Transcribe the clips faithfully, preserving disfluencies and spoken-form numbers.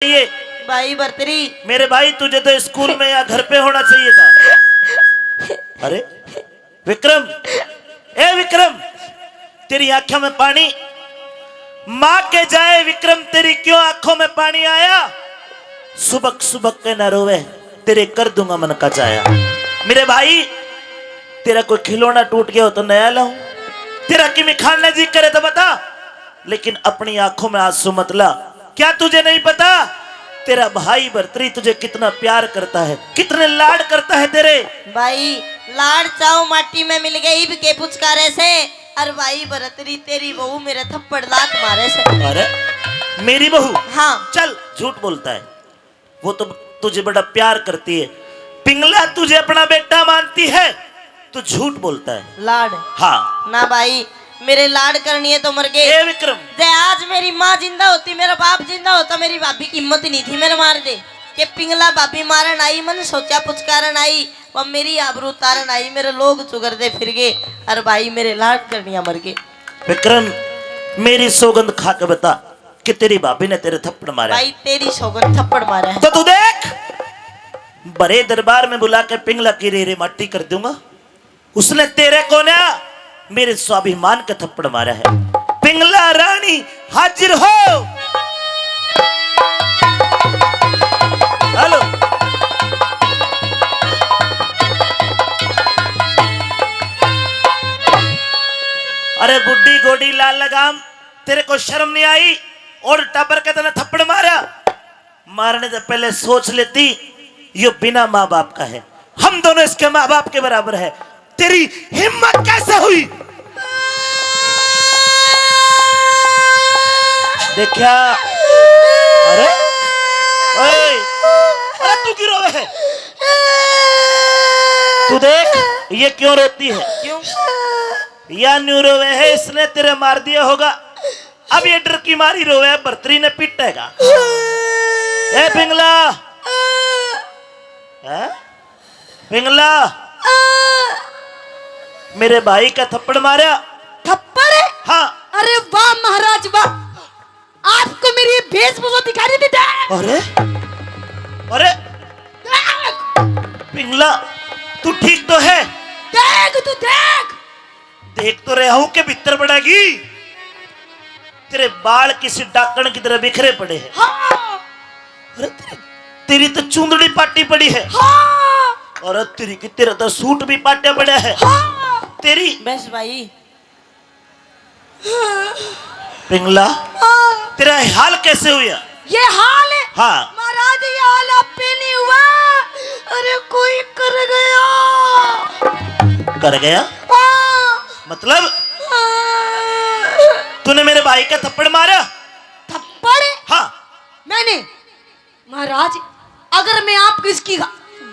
चाहिए। भाई भरतरी। मेरे भाई, तुझे तो स्कूल में या घर पे होना चाहिए था। अरे विक्रम, ए विक्रम, तेरी आंखों में पानी। माँ के जाए विक्रम, तेरी क्यों आंखों में पानी आया? सुबक सुबक के ना रोवे, तेरे कर दूंगा मन का चाया। मेरे भाई, तेरा कोई खिलौना टूट गया हो तो नया लाऊं, तेरा किमी खाना जी करे तो बता, लेकिन अपनी आंखों में आंसू मत ला। क्या तुझे नहीं पता, तेरा भाई भरतरी तुझे कितना प्यार करता है, कितने लाड करता है तेरे? भाई, लाड चाव माटी में मिल गए इब के पुचकारे से। अरे भाई भरतरी, तेरी बहू मेरे थप्पड़ लात मारे से। अरे, मेरी बहू? हाँ। चल, झूठ बोलता है, वो तो तुझे बड़ा प्यार करती है। पिंगला तुझे अपना बेटा मानती है, तू झूठ बोलता है। लाड। हाँ। ना भाई, मेरे लाड करनी है तो मर गए। ए विक्रम। जे आज मेरी माँ जिंदा होती, मेरा बाप जिंदा होता, मेरी भाभी की हिम्मत ही नहीं थी मेरे मार दे। के पिंगला भाभी मारन आई, मन सोचा पुचकारन आई, वो मेरी आबरू तारन आई, मेरे लोग चुगरदे फिर गए। अरे भाई, मेरे लाड करनिया मर गए। विक्रम, मेरी सौगंध खा के बता कि तेरी भाभी ने तेरे थप्पड़ मारा? भाई, तेरी सौगंध, थप्पड़ मारा है। तो तू देख, बड़े दरबार में बुला के पिंगला की रे रे माटी कर दूंगा। उसने तेरे को ना, मेरे स्वाभिमान का थप्पड़ मारा है। पिंगला रानी हाजिर हो। हेलो। अरे बुड्ढी गोडी लाल लगाम, तेरे को शर्म नहीं आई? और टाबर के तने थप्पड़ मारा। मारने से पहले सोच लेती, यो बिना माँ बाप का है, हम दोनों इसके माँ बाप के बराबर है। तेरी हिम्मत कैसे हुई? देखा? अरे, ओए, अरे तू क्यों रोवे है? तू देख, ये क्यों रोती है? क्यों? या न्यू रोवे है, इसने तेरे मार दिया होगा। अब ये डर की मारी रोवे, भरतरी ने पीटेगा। ए पिंगला, हैं? पिंगला, मेरे भाई का थप्पड़ मारा। थप्पड़? हाँ। अरे वाह महाराज वाह, आपको मेरी ये वेशभूषा दिखा रही थी, देख। अरे, अरे, देख। पिंगला, तू ठीक तो है? देख, तू देख। देख तो रहा हूं के भीतर पड़ेगी। तेरे बाल किसी डाकण की तरह बिखरे पड़े हैं। हाँ। अरे तेरी, तेरी तो चूंदड़ी पाटी पड़ी है। हाँ। अरे तेरी की, तेरा तो सूट भी पाटा पड़ा है। हाँ। तेरी बस भाई। पिंगला, हाँ। तेरा हाल कैसे हुआ? ये हाल है? हाँ। महाराज, ये हाल आप पे नहीं हुआ। अरे कोई कर गया। कर गया? हाँ। मतलब? हाँ। तूने मेरे भाई का थप्पड़ मारा? थप्पड़? हाँ। मैंने? महाराज, अगर मैं आपको इसकी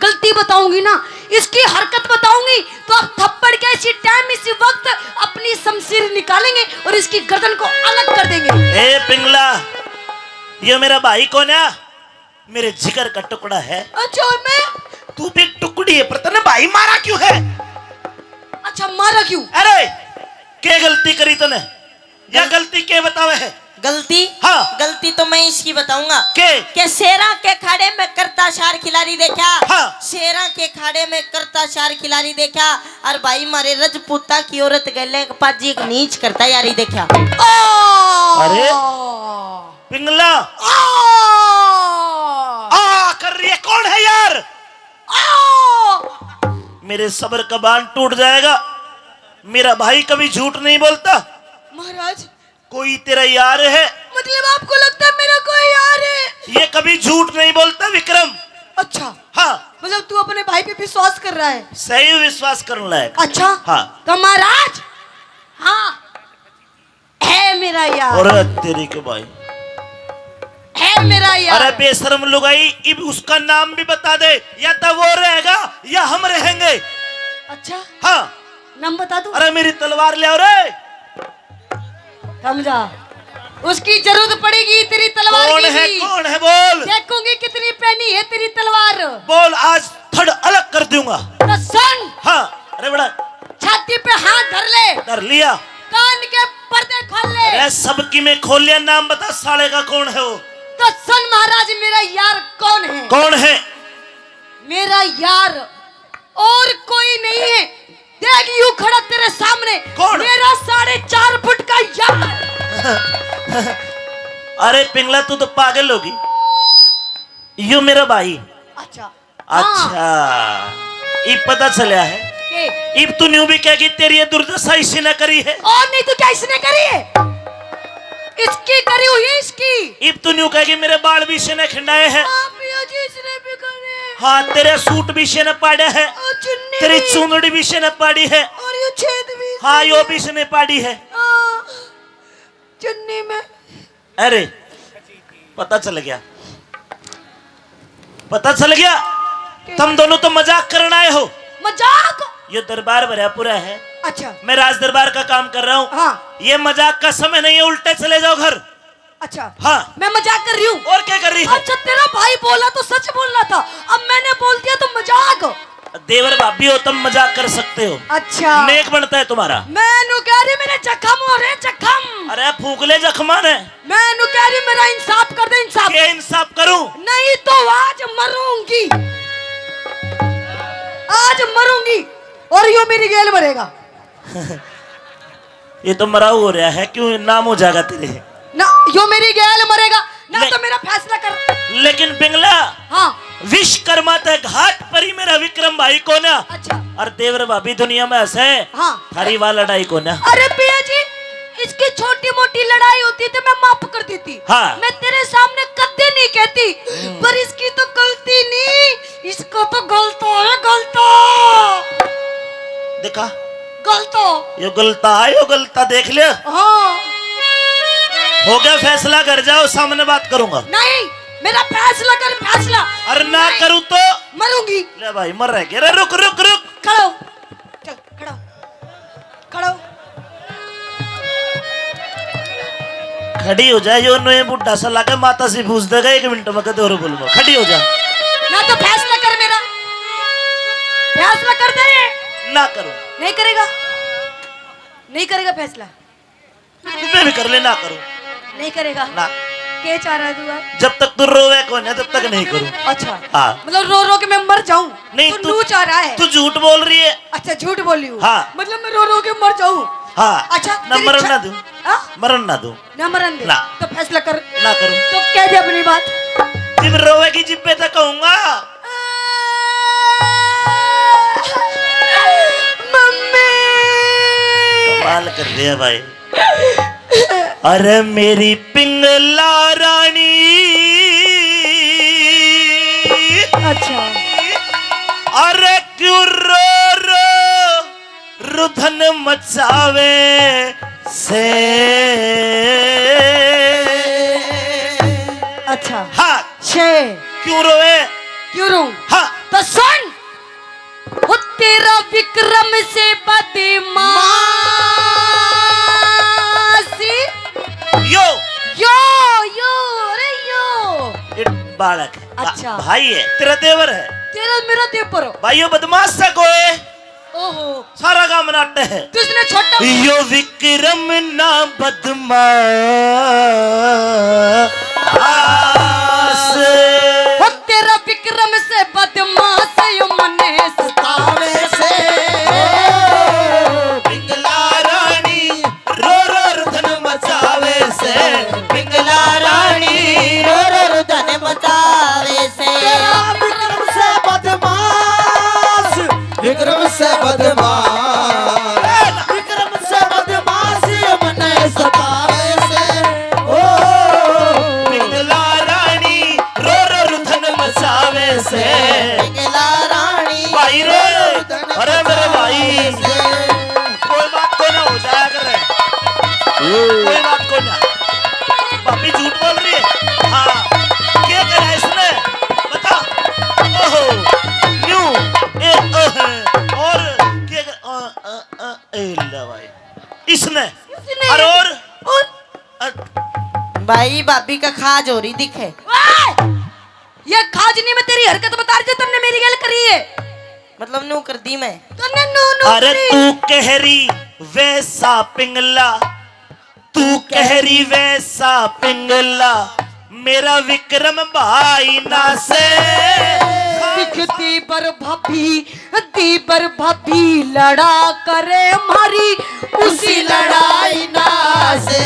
गलती बताऊंगी ना, इसकी हरकत बताऊंगी, तो आप थप्पड़ के इसी टाइम, इसी वक्त अपनी शमशीर निकालेंगे और इसकी गर्दन को अलग कर देंगे। ए पिंगला, ये मेरा भाई कौन है? मेरे जिगर का टुकड़ा है। अच्छा, और मैं? तू भी टुकड़ी है, पर तने भाई मारा क्यों है? अच्छा, मारा क्यों? अरे, के गलती करी तने? या गल- गलती के बतावे है? गलती? हाँ। गलती तो मैं इसकी बताऊंगा। के? के शेरा के खाड़े में करता शार खिलाड़ी देखा? हाँ। शेरा के खाड़े में करता शार खिलाड़ी देखा, और भाई मारे रजपूता की औरत गले पाजी एक नीच करता यारी देखा। अरे? पिंगला। आ! आ कर रही है, कौन है यार? आ! मेरे सब्र का बांध टूट जाएगा। मेरा भाई कभी झूठ नहीं बोलता। महाराज। कोई तेरा यार है? मतलब आपको लगता है मेरा कोई यार है? ये कभी झूठ नहीं बोलता विक्रम। अच्छा। हाँ। मतलब तू अपने भाई पे विश्वास कर रहा है? सही विश्वास करने लायक। अच्छा। हाँ। तो महाराज, हाँ, है मेरा यार। अरे तेरी के भाई। है मेरा यार। अरे बेशरम लुगाई, इब उसका नाम भी बता दे, या तो वो रहेगा या हम रहेंगे। अच्छा। हाँ। नाम बता दो। अरे मेरी तलवार ले आओ रे। समझा? उसकी जरूरत पड़ेगी तेरी तलवार कौन की है, भी। कौन है बोल? देखूंगी कितनी पैनी है तेरी तलवार। बोल, आज थड़ अलग कर दूंगा। तो सुन। हाँ। अरे बड़ा। छाती पे हाथ धर ले। धर लिया। कान के पर्दे खोल ले। अरे सबकी मैं खोल लिया, नाम बता साले का कौन है वो? तो सुन महाराज, मेरा यार कौन है? कौन है? मेरा यार और कोई नहीं है। देख, यूं खड़ा तेरे सामने, कौन? मेरा साढ़े चार फुट का यार। अरे पिंगला, तू तो पागल होगी। यो मेरा भाई। अच्छा। अच्छा, हाँ। इब पता चला है। के? इब तू न्यू भी कहेगी, तेरी ये दुर्दशा इसी ने करी है। और नहीं तो क्या इसने करी है? इसकी करी हुई है, इसकी। इब तू न्यू कहेगी, मेरे बाल भी इसी ने खिंडाए हैं। हाँ, पिया जी, इसने भी करे। हाँ, तेरे सूट भी इसी ने पाड़े हैं। और चुन्नी तेरी भी। चुंदड़ी भी इसी ने पाड़ी है। और ये छेद भी हाँ, इसने। यो भी इसी ने पाड़ी है। हाँ, चुन्नी में। अरे, पता चल गया, पता चल गया। के? तुम दोनों तो मजाक करना आए हो। मजाक? ये दरबार भरा पूरा है। अच्छा। मैं राज दरबार का काम कर रहा हूँ। हाँ। ये मजाक का समय नहीं है, उल्टे चले जाओ घर। अच्छा। हाँ। मैं मजाक कर रही हूँ। और क्या कर रही है? अच्छा, तेरा भाई बोला तो सच बोलना था, अब मैंने बोल दिया तो मजाक। देवर भाभी हो, तुम मजाक कर सकते हो। अच्छा। नेक बनता है तुम्हारा। मैं नु कह रही, मेरे जख्म हो रहे, जख्म। अरे फूक ले जख्मा ने। मैं नु कह रही, मेरा इंसाफ कर दे, इंसाफ। ये इंसाफ करूं? नहीं तो आज मरूंगी, आज मरूंगी और यो मेरी गेल मरेगा। ये तो मराऊ हो रहा है, क्यों नाम हो जाएगा तेरे? ना, यो मेरी गेल मरेगा, ना ले- तो मेरा फैसला कर। लेकिन पिंगला, हाँ। विश्वकर्मा ते घाट परी मेरा विक्रम भाई कोना। अच्छा। और देवर भाभी दुनिया में हंसे, हाँ। थारी वा लड़ाई कोना। अरे पिया जी, इसकी छोटी मोटी लड़ाई होती तो मैं माफ कर देती। हाँ। मैं तेरे सामने कदे नहीं कहती, हम्म। पर इसकी तो गलती नहीं, इसको तो गलता है, गलता। देखा? गलता। यो गलता है, यो गलता देख ले। हाँ। हो गया फैसला, घर जाओ, सामने बात करूंगा। नहीं, मेरा फैसला कर, फैसला। अरे ना नहीं। करूं तो? मरूंगी। ले भाई, मर रहे। अरे रुक, रुक, रुक। खड़ो। चल, खड़ा हो। खड़ा हो। खड़ी हो जा, यो नोए बुढ़ा सा लागे, माता सी पूछ देगा एक मिनट में, कदे और बोलूंगा। खड़ी हो जा। ना तो फैसला कर मेरा। फैसला कर दे। ना करूं। नहीं करेगा। नहीं करेगा फैसला। मैं भी कर ले, ना करूं। नहीं करेगा। ना। के चाह रहा है तू अब? जब तक तू रोवे कोने, तब तक नहीं करूं। अच्छा। हाँ। मतलब रो रो के मैं मर जाऊं? नहीं, तू तू, नू चाह रहा है? तू झूठ बोल रही है। अच्छा, झूठ बोल रही हूँ। हाँ। मतलब मैं रो रो के मर जाऊं? हाँ। अच्छा, ना, तेरी मरण इच्छा ना दूं। हाँ? मरण ना दूं। ना मरण दे। ना। तो फैसला कर। ना करूं। तो कह दे अपनी बात। जिब रोवेगी जिब्बे तक कहूंगा। मम्मी। कमाल कर दिया भाई। अरे मेरी पिंगला रानी। अच्छा। अरे क्यों रो रो रुधन मचावे से। अच्छा। हाँ। छे। क्यों रोवे? क्यों रोऊं? हाँ। तो सुन। वो तेरा विक्रम से बदमाशी। यो। यो, यो, अरे यो। ये बालक है। भा-, अच्छा। भाई है, तेरा देवर है। तेरा मेरा देवर हो। भाई यो बदमाश सा कोई। ओहो। सारा काम नाटे है। तू इसने छोटा यो विक्रम ना बदमाश। वो तेरा विक्रम से बदमाश यो मने सतावे से। पिंगला रानी रो रो रुधन मचावे से। पिंगला रानी रो रो रुधन मचावे से। तेरा विक्रम से बदमाश, विक्रम से बदमाश, विक्रम से बदमाश ये मने सतावे से। ओ पिंगला रानी रो रो रुधन मचावे से। पिंगला रानी भाई रे, रो रो रुधन अरे मेरे भाई। मचावे से। कोई बात कोई ना, हो जाया करे। कोई बात कोई ना। भाभी झूठ बोल रही है। हाँ। क्या करा इसने? बता। ओहो। न्यू। ए, ओह। और क्या कर, अ, अ, अ, ए, ले भाई। इसने। इसने। और, और? और? अ, भाई, भाभी का खाज हो रही दिखे। ओए! ये खाज नहीं, मैं तेरी हरकत बता रही थी, तन्ने मेरी गैल करी है। मतलब नू कर दी मैं। तन्ने नू नू अरे करी। तू कह रही वैसा पिंगला, तू कह रही वैसा पिंगला, मेरा विक्रम भाई ना से। दिखती बर भाभी, दी बर भाभी लड़ा करे मारी, उसी लड़ाई ना से।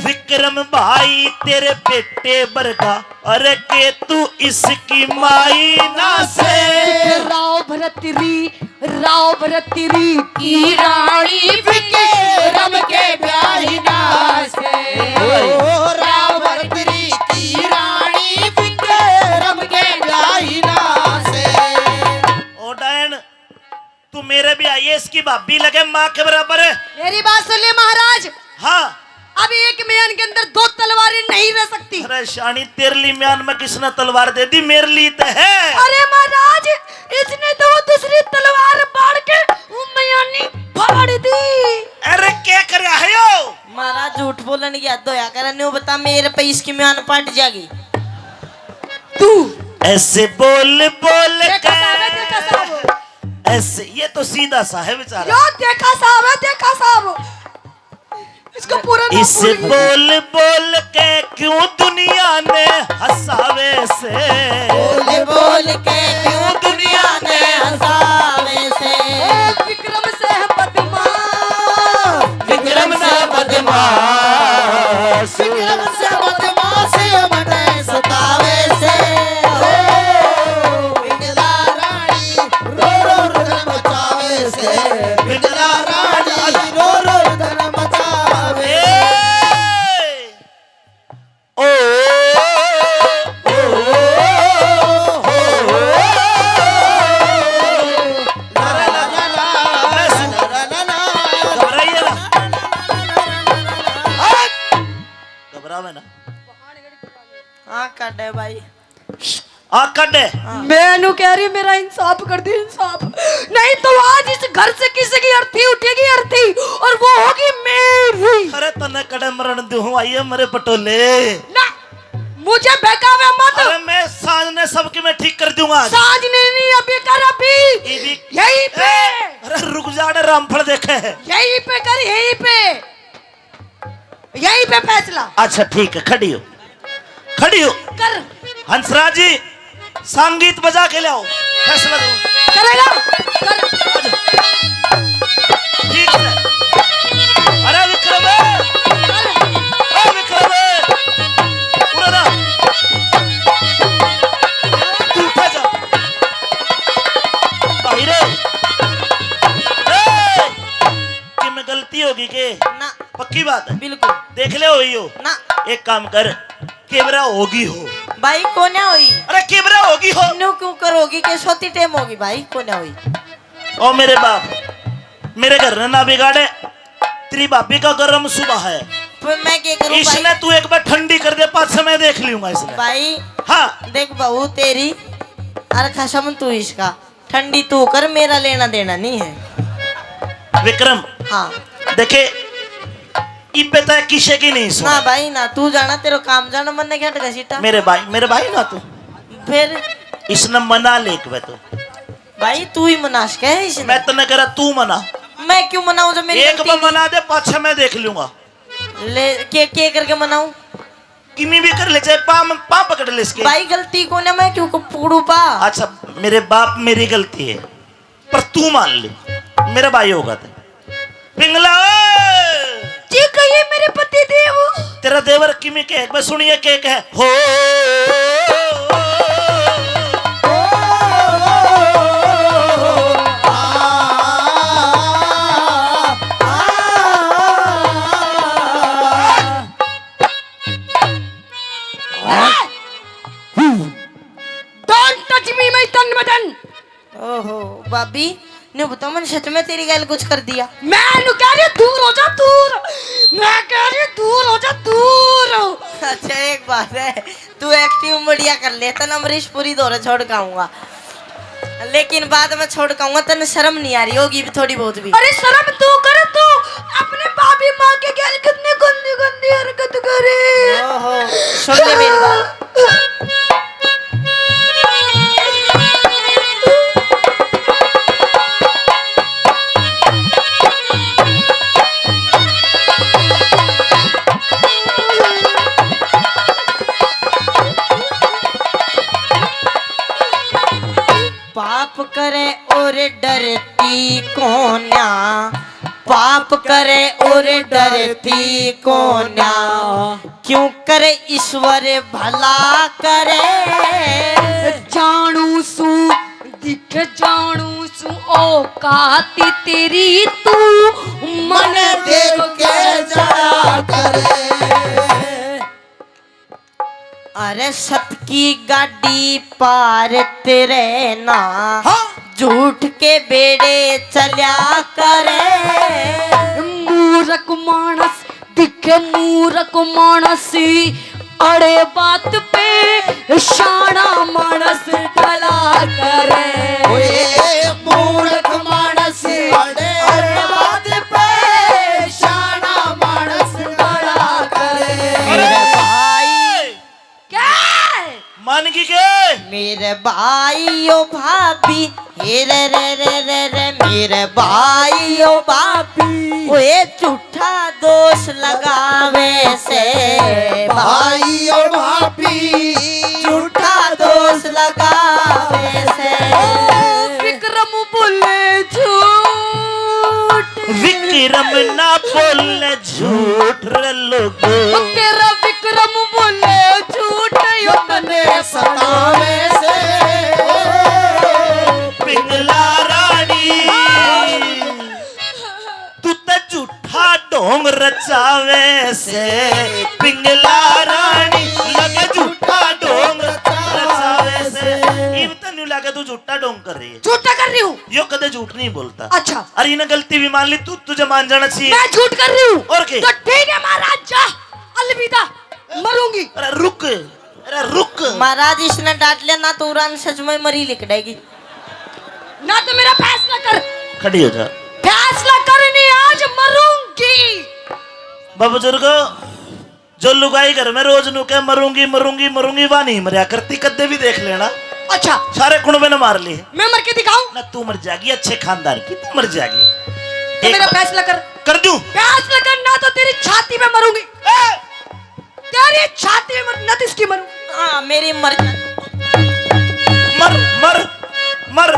विक्रम भाई तेरे बेटे बरगा, अरे के तू इसकी माई ना से। राव भरतरी, राव भरतरी की रानी विक्रम के ब्याही ना से। ओ राव भरतरी की रानी विक्रम के ब्याही ना से। ओ डायन, तू मेरे भी आई है, इसकी भाभी लगे माँ के बराबर है। मेरी बात सुन ले महाराज। हाँ। अब एक म्यान के अंदर दो तलवारें नहीं रह सकती। अरे शानी, तेरे लिए म्यान में किसने तलवार दे दी? मेरे लिए तो है। अरे महाराज, इसने तो वो दूसरी तलवार बाढ़ के वो म्यानी फाड़ दी। अरे क्या कर रहा है यो? महाराज, झूठ बोलन की हद होया करे, न्यू बता, मेरे पे इसकी म्यान पट जाएगी। तू ऐसे बोल बोल देखा के साहब, देखा साहब। ऐसे, ये तो सीधा सा है बेचारा। यो देखा साहब है, देखा साहब। इसको पूरा नाम इस भूल गई। बोल बोल के क्यों दुनिया ने हंसावे से? बोल बोल के क्यों दुनिया ने हंसावे से? ओ विक्रम से बदमाश, विक्रम से बदमाश, विक्रम से बदमाश मने सतावे से। ओ बिंदला रानी रो रो रुदन मचावे से, बिंदला रानी रो रो रुदन मचावे। ए! ओ, ओ, ओ, ओ, ओ। ला, ला, ला, ला, ला, ला, ला, ला, ला। घबराइए ना। हट! घबरावे ना। हाँ, काटे भाई। आ कट। मैं नु कह रही, मेरा इंसाफ कर दे, इंसाफ। नहीं तो आज इस घर से किसी की अर्थी उठेगी, अर्थी, और वो होगी मेरी। अरे तन्ने कड़े मरण दूं हूँ, आइए मेरे पटोले। ना, मुझे बहकावे मत। अरे मैं सांझ ने सबकी मैं ठीक कर दूंगा आज। सांझ ने नहीं, अभी कर, अभी। ये भी यहीं पे। ए, अरे रुक जा, अरे रामफल देखे। यहीं पे कर, यहीं पे। यहीं पे फैसला। अच्छा ठीक है, खड़ी हो, खड़ी हो। कर। हंसराज जी, संगीत बजा के ले आओ, फैसला करो। करेगा? कर। ठीक है। अरे विक्रम, कर। ओ विक्रम, उरे ना। तू उठा जा। भाई रे। ए! कि मैं गलती होगी के? ना। पक्की बात है? बिल्कुल। देख ले होई हो? ना। एक काम कर, केबरा होगी हो। भाई कोन्या होई। अरे केबरा होगी हो। न्यू क्यों करोगी के सोती टेम होगी भाई, कोन्या होई। ओ मेरे बाप, मेरे घर ने ना बिगाड़े, तेरी भाभी का गरम सुबह है। पर मैं क्या करूं भाई? इसने तू एक बार ठंडी कर दे, पाछे मैं देख लूंगा इसने। भाई। हाँ। देख बहू तेरी, अरे खसम तू इसका। ठंडी तू कर, मेरा लेना देना नहीं है। विक्रम। हाँ। देखे, इब्बे तक किसे की नहीं सुना। ना भाई ना, तू जाना, तेरा काम जाना, मन्ने क्या टका सीटा। मेरे भाई, मेरे भाई ना तू। फिर? इसने मना ले एक बार तो। भाई तू ही मना सके है इसने। मैं तन्ने कह रहा, तू मना। मैं क्यों मनाऊं जब मेरी एक गलती बार नहीं? मना दे, पाछा मैं देख लूंगा। ले, के, के करके मनाऊं? किमी भी कर ले, चाहे पा, पा पकड़ ले इसके। भाई गलती कोन्या, मैं क्यों को पकड़ू पा? अच्छा, मेरे बाप, मेरी गलती है, पर तू मान ले, मेरा भाई होगा तो। पिंगला, जी कहिए मेरे पति देव। तेरा देवर किमी के, मैं सुनिए के कहे हो। Don't touch me, my तन बदन। ओहो, भाभी, न्यू बता, मैंने सच में तेरी गैल कुछ कर दिया? मैं न्यू कह रही हूँ, दूर हो जा, दूर। मैं कह रही हूँ, दूर हो जा, दूर। अच्छा, एक बात है, तू acting बढ़िया कर ले, तन अमरीश पुरी दौरे छोड़ के आऊंगा। लेकिन बाद में छोड़ के आऊंगा, तन्ने शर्म नहीं आ रही होगी भी थोड़ी बहुत भी? अरे शर्म तू कर, तू अपने भाभी माँ के गैल कितनी गंदी गंदी हरकत करे। ओहो, सुन ले मेरी बात। करे और डरती कोन्या, पाप करे और डरती कोन्या, क्यों करे ईश्वर भला करे। जानू सू दिख जानू सू औकात तेरी, तू मन देख के जरा करे। अरे सत की गाड़ी पार तेरे ना, हाँ। झूठ के बेड़े चल्या करे। मूरख मानस दिखे मूरख मानस, अड़े बात पे शाना मानस टला करे। ओए मूरख मानस, अड़े बात पे शाना मानस टला करे। अरे भाई, क्या? मान की के? मेरे भाई ओ भाभी, हे रे रे रे रे रे, मेरे भाई ओ भाभी, ओए झूठा दोष लगावे से। भाई ओ भाभी, झूठा दोष लगावे से। ओ विक्रम बोले झूठ। विक्रम ना बोले झूठ रे लोगो। ओ तेरा विक्रम बोले झूठ, यो तने सतावे से। पिंगला रानी, तू तो झूठा ढोंग रचावे से। पिंगला रानी, लगे झूठा ढोंग रचावे से। इब तो न्यू लगे तू झूठा ढोंग कर रही है। झूठा कर रही हूँ। यो कदे झूठ नहीं बोलता। अच्छा। अरे इन्हें गलती भी मान ली, तू, तुझे मान जाना चाहिए। मैं झूठ कर रही हूँ। और के? तो ठीक है महाराज, जा, अलविदा, मरूंगी। अरे रुक, अरे रुक। महाराज, इसने डांट लिया ना तो उरान सच में मरी लिकड़ेगी। ना तो मेरा फैसला कर। खड़ी हो जा। फैसला कर, नहीं आज मरूंगी। बाबा बुजुर्गो, जो लुगाई घर में रोज नू कह मरूंगी, मरूंगी, मरूंगी, वा नहीं मरया करती, कद्दे भी देख लेना। अच्छा। सारे कुणबे ने मार ली। मैं मर के दिखाऊं? ना, तू मर जाएगी, अच्छे खानदान की तू मर जाएगी। तो एक मेरा बार फैसला कर। कर दूं? फैसला कर, ना तो तेरी छाती पे मरूंगी। ए! तेरी छाती पे मर, ना तो इसकी मरूं। हाँ, मेरी मर जा। मर, मर, मर।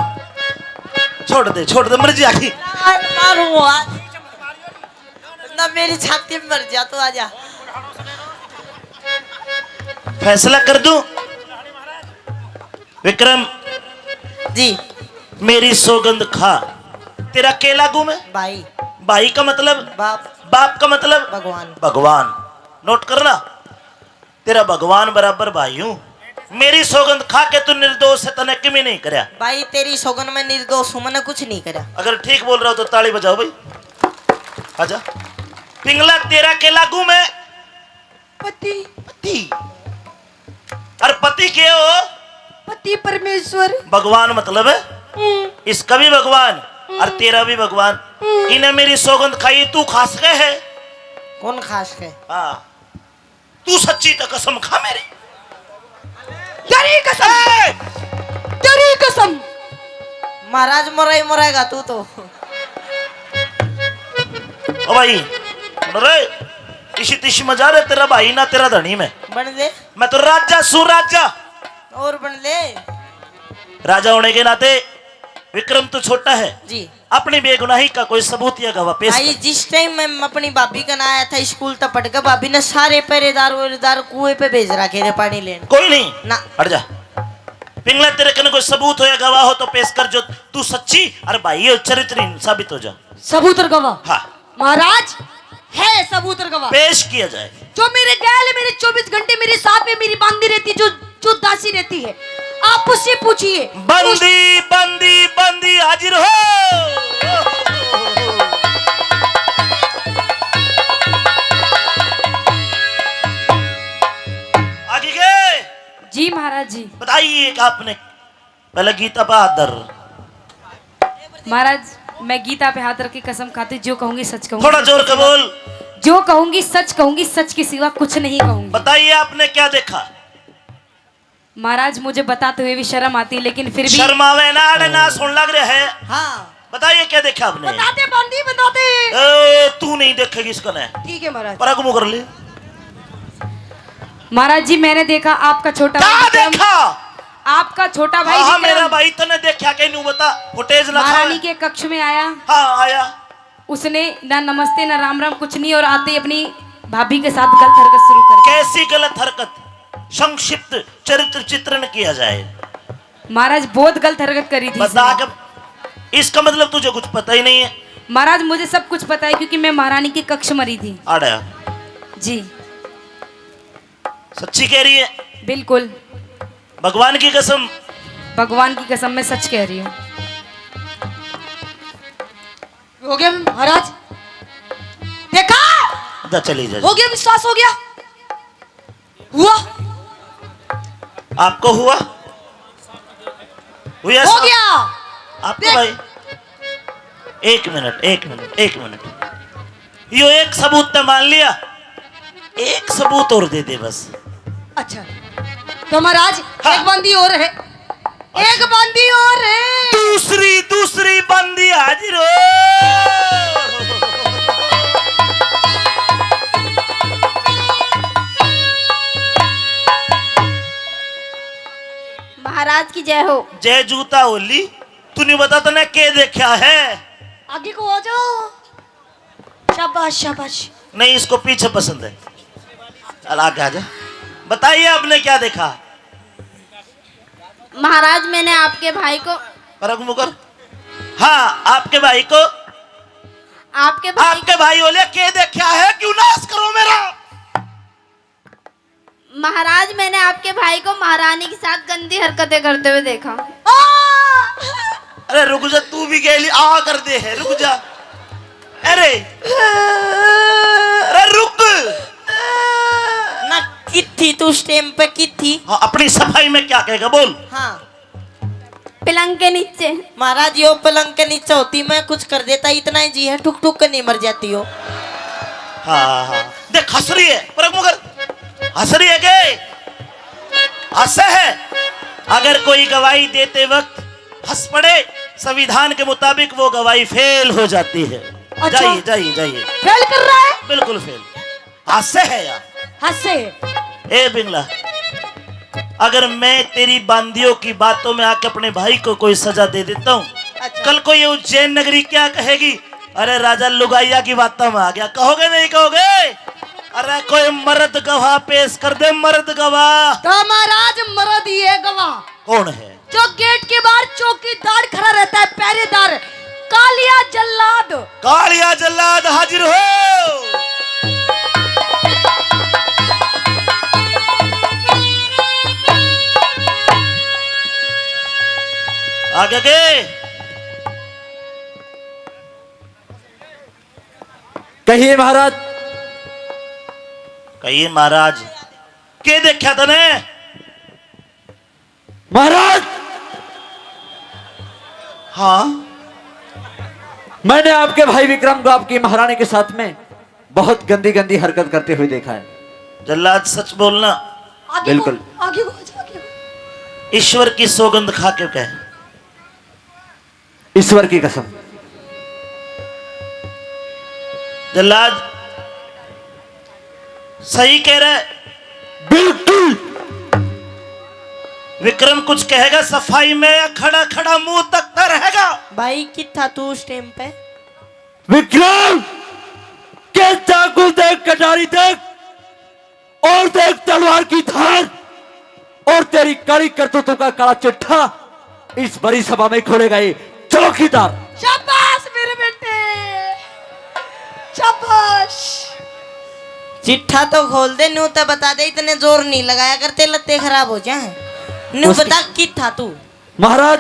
छोड़ दे, छोड़ दे, मर जाएगी। मारूं आज। ना मेरी छाती में मर जा, तू आजा। फैसला कर दूं? विक्रम जी। मेरी सौगंध खा। तेरा के लागू मैं? भाई। भाई का मतलब? बाप। बाप का मतलब? भगवान। भगवान। नोट करना। तेरा भगवान बराबर भाई हूँ। मेरी सौगंध खा के तू निर्दोष है, तने किमे नहीं करया। भाई, तेरी सौगंध, मैं निर्दोष हूँ, मैंने कुछ नहीं करया। अगर ठीक बोल रहा हो तो ताली बजाओ भाई। आजा। पिंगला, तेरा के लागू मैं? पति। पति। और पति के हो? पति परमेश्वर। भगवान मतलब है? हम्म। इसका भी भगवान और हम्म। तेरा भी भगवान। हम्म। इन्हें मेरी सौगंध खाई, तू खा सके है? कौन खा सके? हाँ। तू सच्ची तो कसम खा मेरी। तेरी कसम। ए! तेरी कसम। महाराज, मरा ही मरेगा तू तो। ओ भाई, अरे, इसी तिशी में जा रहे, तेरा भाई ना तेरा धनी मैं। बन ले। मैं तो राजा सू, राजा। और बन ले। राजा होने के नाते विक्रम तू छोटा है। जी। अपनी बेगुनाही का कोई सबूत या गवाह पेश भाई, कर। जिस टाइम मैं अपनी भाभी का ना आया था स्कूल तक पढ़ के, भाभी ने सारे पहरेदार वहरेदार कुएं पे भेज रखे थे पानी लेने। कोई नहीं। ना। हट जा। पिंगला, तेरे कने कोई सबूत हो या गवाह हो तो पेश कर, जो तू सच्ची और भाई ये चरित्रहीन साबित हो जा। सबूत और गवाह? हाँ। महाराज, है सबूत और गवाह। पेश किया जाए। जो मेरे गैल, मेरे चौबीस घंटे मेरे साथ में मेरी बांदी रहती, जो, जो दासी रहती है, आप उससे पूछिए। बंदी, बंदी, बंदी हाजिर हो। आगे के? जी महाराज जी। बताइए कि आपने पहले गीता पे हाथ धर। महाराज, मैं गीता पे हाथ रख के कसम खाती, जो कहूंगी सच कहूंगी। थोड़ा जोर के बोल। जो कहूंगी सच कहूंगी, सच के सिवा कुछ नहीं कहूंगी। बताइए, आपने क्या देखा? महाराज, मुझे बताते हुए भी शर्म आती है, लेकिन फिर भी शर्म आवे ना, अरे ना सुन लग रहा है। हाँ। बताइए, क्या देखा आपने? बता दे, बांदी, बता दे। ए, तू नहीं देखेगी इसको ने। ठीक है महाराज। पर आगू मुँह कर ले। महाराज जी, मैंने देखा आपका छोटा क्या भाई विक्रम, देखा? आपका छोटा भाई हाँ, हाँ, विक्रम मेरा भाई, तने देखा के न्यू बता, फुटेज ना खा। महारानी के कक्ष में आया। हाँ, आया। उसने ना नमस्ते ना राम राम कुछ नहीं, और आते ही अपनी भाभी के साथ गलत हरकत शुरू कर दी। कैसी गलत हरकत? संक्षिप्त चरित्र चित्रण किया जाए। महाराज, बहुत गलत हरकत करी थी बता इसने। के, इसका मतलब तुझे कुछ पता ही नहीं है। महाराज, मुझे सब कुछ पता है, क्योंकि मैं महारानी के कक्ष में रही थी। आड़ा। जी। सच्ची कह रही है? बिल्कुल। भगवान की कसम। भगवान की कसम, मैं सच कह रही हूँ। हो गया महाराज, देखा? जा, चली जा। हो गया, विश्वास हो गया। हुआ? आपको हुआ? हुआ हो सब? गया। आपको देख। भाई, एक मिनट, एक मिनट, एक मिनट। यो एक सबूत तो मान लिया, एक सबूत और दे दे बस। अच्छा, तो महाराज, हाँ। एक बंदी और है। एक बंदी और है। दूसरी, दूसरी बंदी हाजिर हो। महाराज की जय हो। जय जूता होली। तू नहीं बता तने के देखा है? आगे को आ जाओ। शाबाश, शाबाश। नहीं, इसको पीछे पसंद है। चल, आगे आ जा। बताइए, आपने क्या देखा? महाराज, मैंने आपके भाई को परख मुकर। हाँ, आपके भाई को। आपके भाई आपके भाई बोले, के देखा है, क्यों नाश करो मेरा? महाराज, मैंने आपके भाई को महारानी के साथ गंदी हरकतें करते हुए देखा। अरे रुक जा, तू भी गेली आ कर दे है, रुक जा। अरे, अरे रुक। ना, कित थी तू उस टाइम पे, कित थी? हाँ, अपनी सफाई में क्या कहेगा, बोल। हाँ। पलंग के नीचे। महाराज, यो पलंग के नीचे होती, मैं कुछ कर देता, इतना ही जी है, ठुक ठुक के नहीं मर जाती हो। हाँ, हाँ। देख, हंस रही है, परख मुकर। हंस रही है के? हंसे है। अगर कोई गवाही देते वक्त हंस पड़े, संविधान के मुताबिक वो गवाही फेल हो जाती है। अच्छा। जाइए, जाइए, जाइए। फेल कर रहा है? बिल्कुल फेल। हंसे है यार। हंसे। ए पिंगला, अगर मैं तेरी बांदियों की बातों में आके अपने भाई को कोई सजा दे देता हूँ, अच्छा। कल को ये उज्जैन नगरी क्या कहेगी? अरे राजा लुगाइया की बातों में आ गया, कहोगे नहीं कहोगे? अरे कोई मर्द गवाह पेश कर दे, मर्द गवाह। तो महाराज, मर्द ही है गवाह। कौन है? जो गेट के बाहर चौकीदार खड़ा रहता है, पहरेदार, कालिया जल्लाद। कालिया जल्लाद हाजिर हो। आगे के? कहिए महाराज। कहिए महाराज, के देखा तने? महाराज! हाँ? मैंने आपके भाई विक्रम को आपकी महारानी के साथ में बहुत गंदी गंदी हरकत करते हुए देखा है। जल्लाद, सच बोलना। आगे बिल्कुल। को, आगे को, आगे को। ईश्वर की सौगंध खा के कह। ईश्वर की कसम। जल्लाद, सही कह रहा है। बिल्कुल। विक्रम कुछ कहेगा सफाई में या खड़ा खड़ा मुंह तकता रहेगा? भाई, कित था तू उस टाइम पे? विक्रम, के चाकू देख, कटारी देख, और देख तलवार की धार, और तेरी काली करतूतों का काला चिट्ठा इस बड़ी सभा में खोलेगा ये चौकीदार। शाबाश मेरे बेटे, शाबाश। चिट्ठा तो खोल दे, न्यू तो बता दे, इतने जोर नहीं लगाया करते, लत्ते खराब हो जाए। न्यू उसकी बता, कित था तू? महाराज,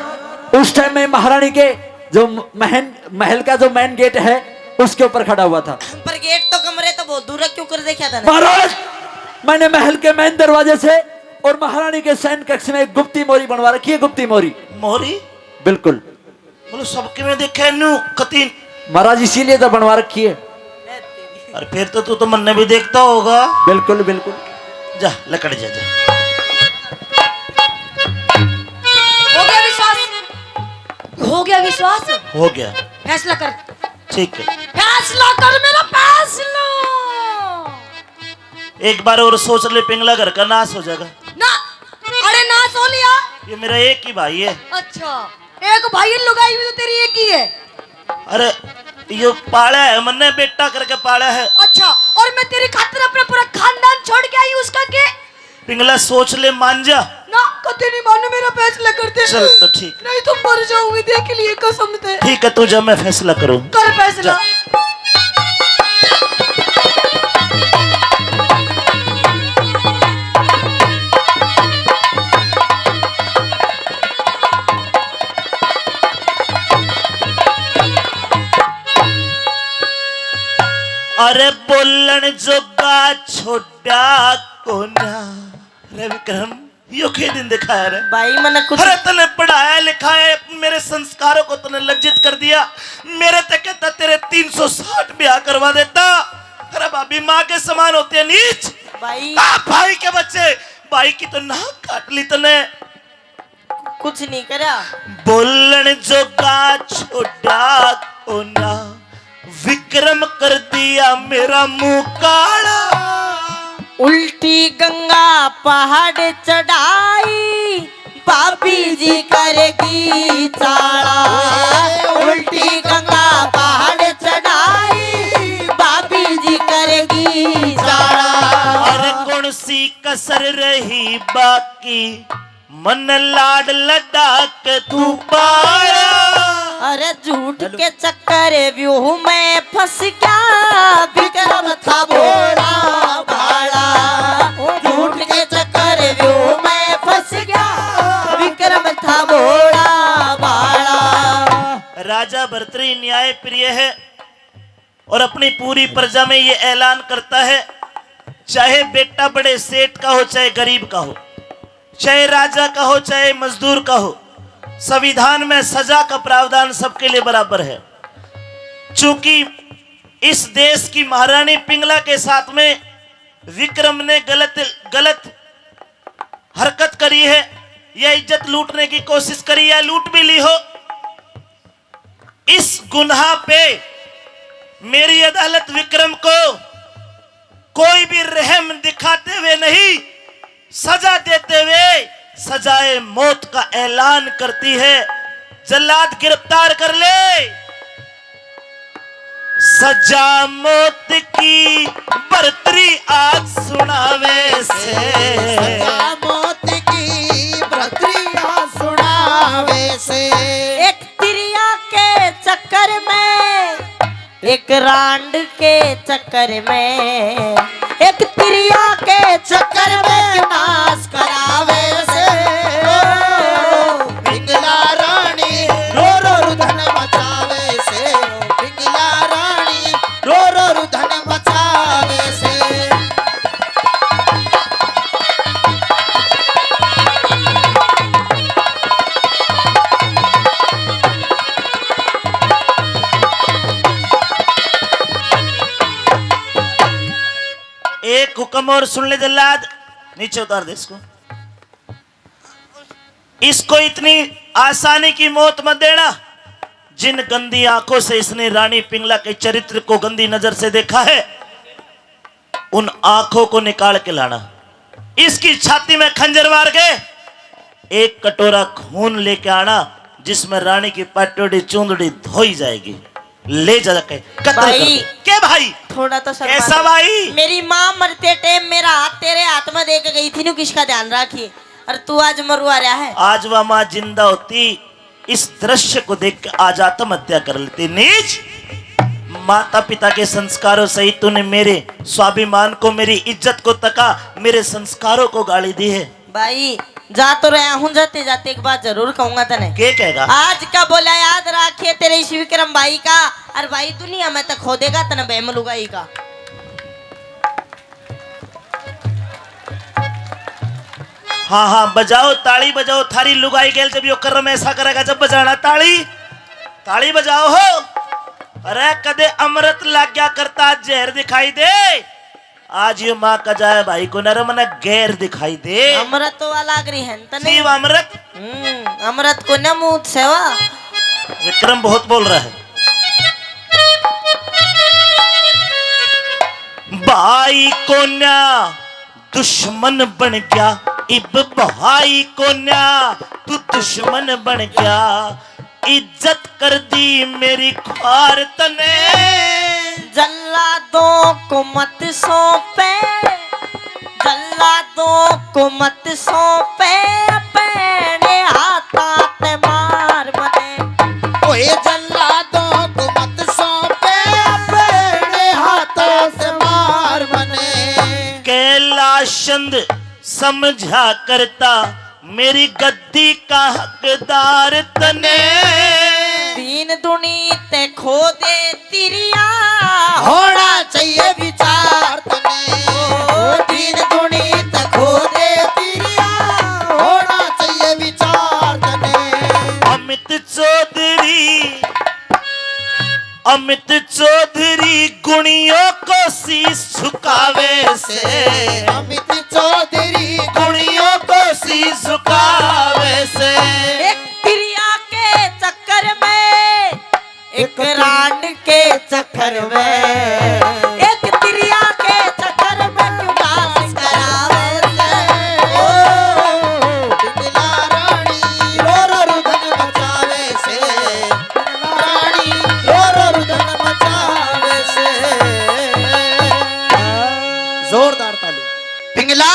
उस टाइम में महारानी के जो महन, महल का जो मेन गेट है, उसके ऊपर खड़ा हुआ था। पर गेट तो कमरे तो बहुत दूर है, क्यों कर देखा था ना? महाराज, मैंने महल के मेन दरवाजे से और महारानी के शयन कक्ष में एक गुप्ती मोरी बनवा रखी है, गुप्ती मोरी। मोरी? बिल्कुल। बोलो, सबके में देखे न्यू कतीन। महाराज, इसीलिए तो बनवा रखी है। अरे फिर तो तू तो मन्ने भी देखता होगा। बिल्कुल, बिल्कुल। जा, लकड़ जा, जा। हो गया विश्वास? हो गया विश्वास? हो गया। फैसला कर। ठीक है। फैसला कर मेरा फैसला। एक बार और सोच ले, पिंगला घर का नाश हो जाएगा। ना, अरे नाश हो लिया। मेरा एक ही भाई है। अच्छा, एक भाई है, लुगाई भी तो तेरी एक ही है। अरे, यो पाला है, मन्ने बेटा करके पाला है। अच्छा, और मैं तेरी खातर अपना पूरा खानदान छोड़ के आई हूँ, उसका के? पिंगला, सोच ले, मान जा। ना, कदे नहीं मानू, मेरा फैसला कर दे। चल, तो ठीक। नहीं तो मर जाऊंगी, देख लिए कसम से। ठीक है, तू जा, मैं फैसला करूँ। कर फैसला। जा। अरे बोलण जोगा छोड़ा कोन्या। अरे विक्रम, यो के दिन दिखाया रे? भाई, मने कुछ अरे तने पढ़ाया लिखाया, मेरे संस्कारों को तने लज्जित कर दिया। मेरे ते कहता तेरे तीन सौ साठ ब्याह करवा देता। तेरा भाभी माँ के समान होती है, नीच। भाई। आ, भाई के बच्चे, भाई की तो नाक काट ली तने। कुछ नहीं करा। बोलण जोगा छोड़ा कोना, विक्रम कर दिया मेरा मुंह काला। उल्टी गंगा पहाड़ चढ़ाई, भाभी जी करेगी चाला। उल्टी गंगा पहाड़ चढ़ाई, भाभी जी करेगी चाला। अरे कौन सी कसर रही बाकी, मन लाड लड़ा के तू पाला। अरे झूठ के चक्कर व्यूह में फंस गया, विक्रम था भोला भाला। झूठ के चक्कर व्यूह में फंस गया, विक्रम था भोला भाला। राजा भरतरी न्याय प्रिय है और अपनी पूरी प्रजा में ये ऐलान करता है, चाहे बेटा बड़े सेठ का हो, चाहे गरीब का हो, चाहे राजा का हो, चाहे मजदूर का हो, संविधान में सजा का प्रावधान सबके लिए बराबर है। चूंकि इस देश की महारानी पिंगला के साथ में विक्रम ने गलत, गलत हरकत करी है या इज्जत लूटने की कोशिश करी या लूट भी ली हो, इस गुनाह पे मेरी अदालत विक्रम को कोई भी रहम दिखाते हुए नहीं, सजा देते हुए सजाए मौत का ऐलान करती है। जल्लाद गिरफ्तार कर ले। सजा मौत की भरतरी आज सुनावे से। सजा मौत की भरतरी आज सुनावे से। एक तिरिया के चक्कर में, एक रांड के चक्कर में, एक तिरिया के चक्कर में नाश करावे से। ओ, पिंगला रानी रो रो रुधन मचावे से। ओ, पिंगला रानी रो रो रुधन मचावे से। एक हुक्म और सुन ले जल्लाद, नीचे उतार दे इसको। इसको इतनी आसानी की मौत मत देना। जिन गंदी आंखों से इसने रानी पिंगला के चरित्र को गंदी नजर से देखा है, उन आंखों को निकाल के लाना। इसकी छाती में खंजर मार के एक कटोरा खून लेके आना, जिसमें रानी की पटोड़ी चूंदड़ी धोई जाएगी। ले जाके कत्ल कर भाई, दे। के भाई? थोड़ा तो शर्मा ऐसा दे। भाई? मेरी माँ मरते टाइम मेरा हाथ तेरे हाथ में दे के गई थी, नु किसका ध्यान रखिए, और तू आज मरवा रहा है। आज वह माँ जिंदा होती, इस दृश्य को देख के आज आत्महत्या कर लेती। नीच, माता पिता के संस्कारों सहित तूने मेरे स्वाभिमान को, मेरी इज्जत को तका, मेरे संस्कारों को गाली दी है। भाई, जा तो रहा हूँ, जाते जाते एक बात जरूर कहूंगा तने। के कहेगा? आज का बोला याद रखिए तेरे इस विक्रम भाई का, और भाई दुनिया में तो खो देगा तने बहम लुगाई का। हाँ, हाँ, बजाओ, ताली बजाओ, थारी लुगाई गेल जब यो कर्म ऐसा करेगा, जब बजाना ताली, ताली बजाओ हो। अरे, कदे अमृत लाग गया करता, जहर दिखाई दे। आज यो माँ का जाए भाई को नरम न गैर दिखाई दे। अमृत तो वाला अग्री है न तने। शिव अमृत। हम्म, अमृत को न मूत सेवा। विक्रम बहुत बोल रहा है। भाई कोन्या दुश्मन बन गया, इब भाई कोन्या तू दुश्मन बन गया, इज्जत कर दी मेरी ख्वार तने। जल्लादों को मत सौंपे, जल्लादों को मत सौंपे, अपने हाथा ते मार मने। ओए जल्लादों को मत सौंपे, अपने हाथों से मार मने। कैलाश चंद समझा करता मेरी गद्दी का हकदार तने। दीन दुनी ते खो दे तिरिया, होना चाहिए विचार तने। ओ दीन दुनी ते खो दे तिरिया, होना चाहिए विचार तने। अमित चौधरी, अमित चौधरी गुणियों को शीश झुकावे से। अमित चौधरी गुणियों को शीश झुकावे से। एक तिरिया के चक्कर में, एक रांड के चक्कर में, एक तिरिया के चक्कर में क्यों डांस करावे से? ओ, पिंगला रानी रो रो रुदन मचावे से। रानी रो रो रुदन मचावे से। जोरदार ताली। पिंगला।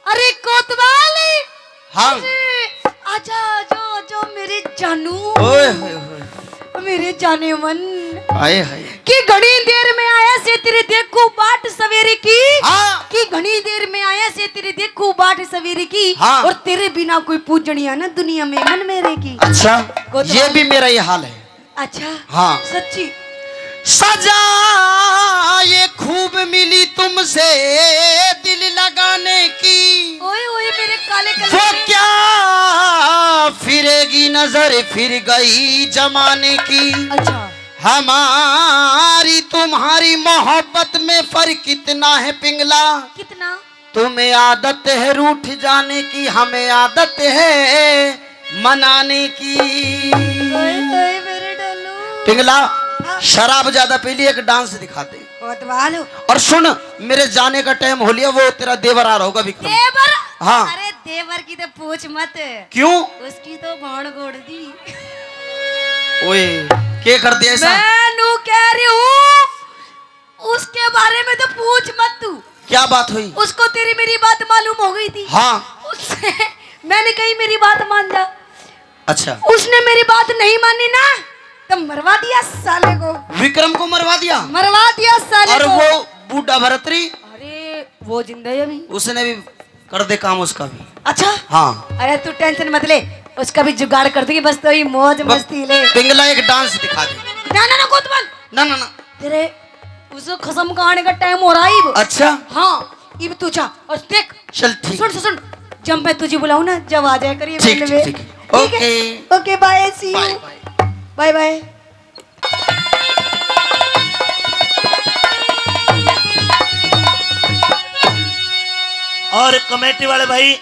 अरे कोतवाल। हाँ। अरे, आजा, आजा, आजा मेरे जानू। ओए होए होए। मेरे जाने मन। हाय हाय। कि घणी देर में आया से तेरे देखू बाट सवेरे की। हाँ। कि घणी देर में आया से तेरे देखू बाट सवेरे की। हाँ। और तेरे बिना कोई पूजनिया ना दुनिया में मन मेरे की। अच्छा, कोतवाल। ये भी मेरा ये हाल है। अच्छा। हाँ। सच्ची। सजा ये खूब मिली तुमसे दिल लगाने की। ओए ओए मेरे काले वो कलेजे। क्या फिरेगी नजर फिर गई जमाने की। अच्छा। हमारी तुम्हारी मोहब्बत में फर्क कितना है पिंगला। कितना? तुम्हें आदत है रूठ जाने की, हमें आदत है मनाने की। ओए, ओए, मेरे डल्लू। पिंगला, हाँ। शराब ज्यादा पी ली, एक डांस दिखा दे। कोतवाल। और सुन, मेरे जाने का टाइम हो लिया, वो तेरा देवर आ रहा होगा विक्रम। देवर? हाँ। अरे देवर की तो पूछ मत। क्यों? उसकी तो भाण गोड़ दी। ओए, के कर दिया ऐसा? मैं नू कह रही हूँ, उसके बारे में तो पूछ मत तू। क्या बात हुई? उसको तेरी मेरी बात मालूम हो गई थी। हाँ। उससे मैंने कही मेरी बात मान जा। अच्छा। उसने मेरी बात नहीं मानी ना, तो मरवा दिया साले को। विक्रम को मरवा दिया? मरवा दिया साले और को। वो बूढ़ा भरतरी? अरे वो जिंदा है अभी। उसने भी कर दे काम उसका भी। अच्छा। हाँ। अरे तू टेंशन मत ले, उसका भी जुगाड़ कर देंगे, बस तो ही मौज मस्ती ले। पिंगला एक डांस दिखा दे। ना ना ना कोतवाल। ना ना ना। तेरे उस खसम का आने का टाइम हो रहा है इब। अच्छा। हाँ, इब तू जा और देख। चल ठीक। सुन सुन सुन, जब मैं तुझे बुलाऊं ना, जब आ जाया करिए ठीक, मिलने में। ठीक, ठीक। ठीक है? Okay. Okay, bye, see you. Bye, bye. Bye bye. और कमेटी वाले भाई,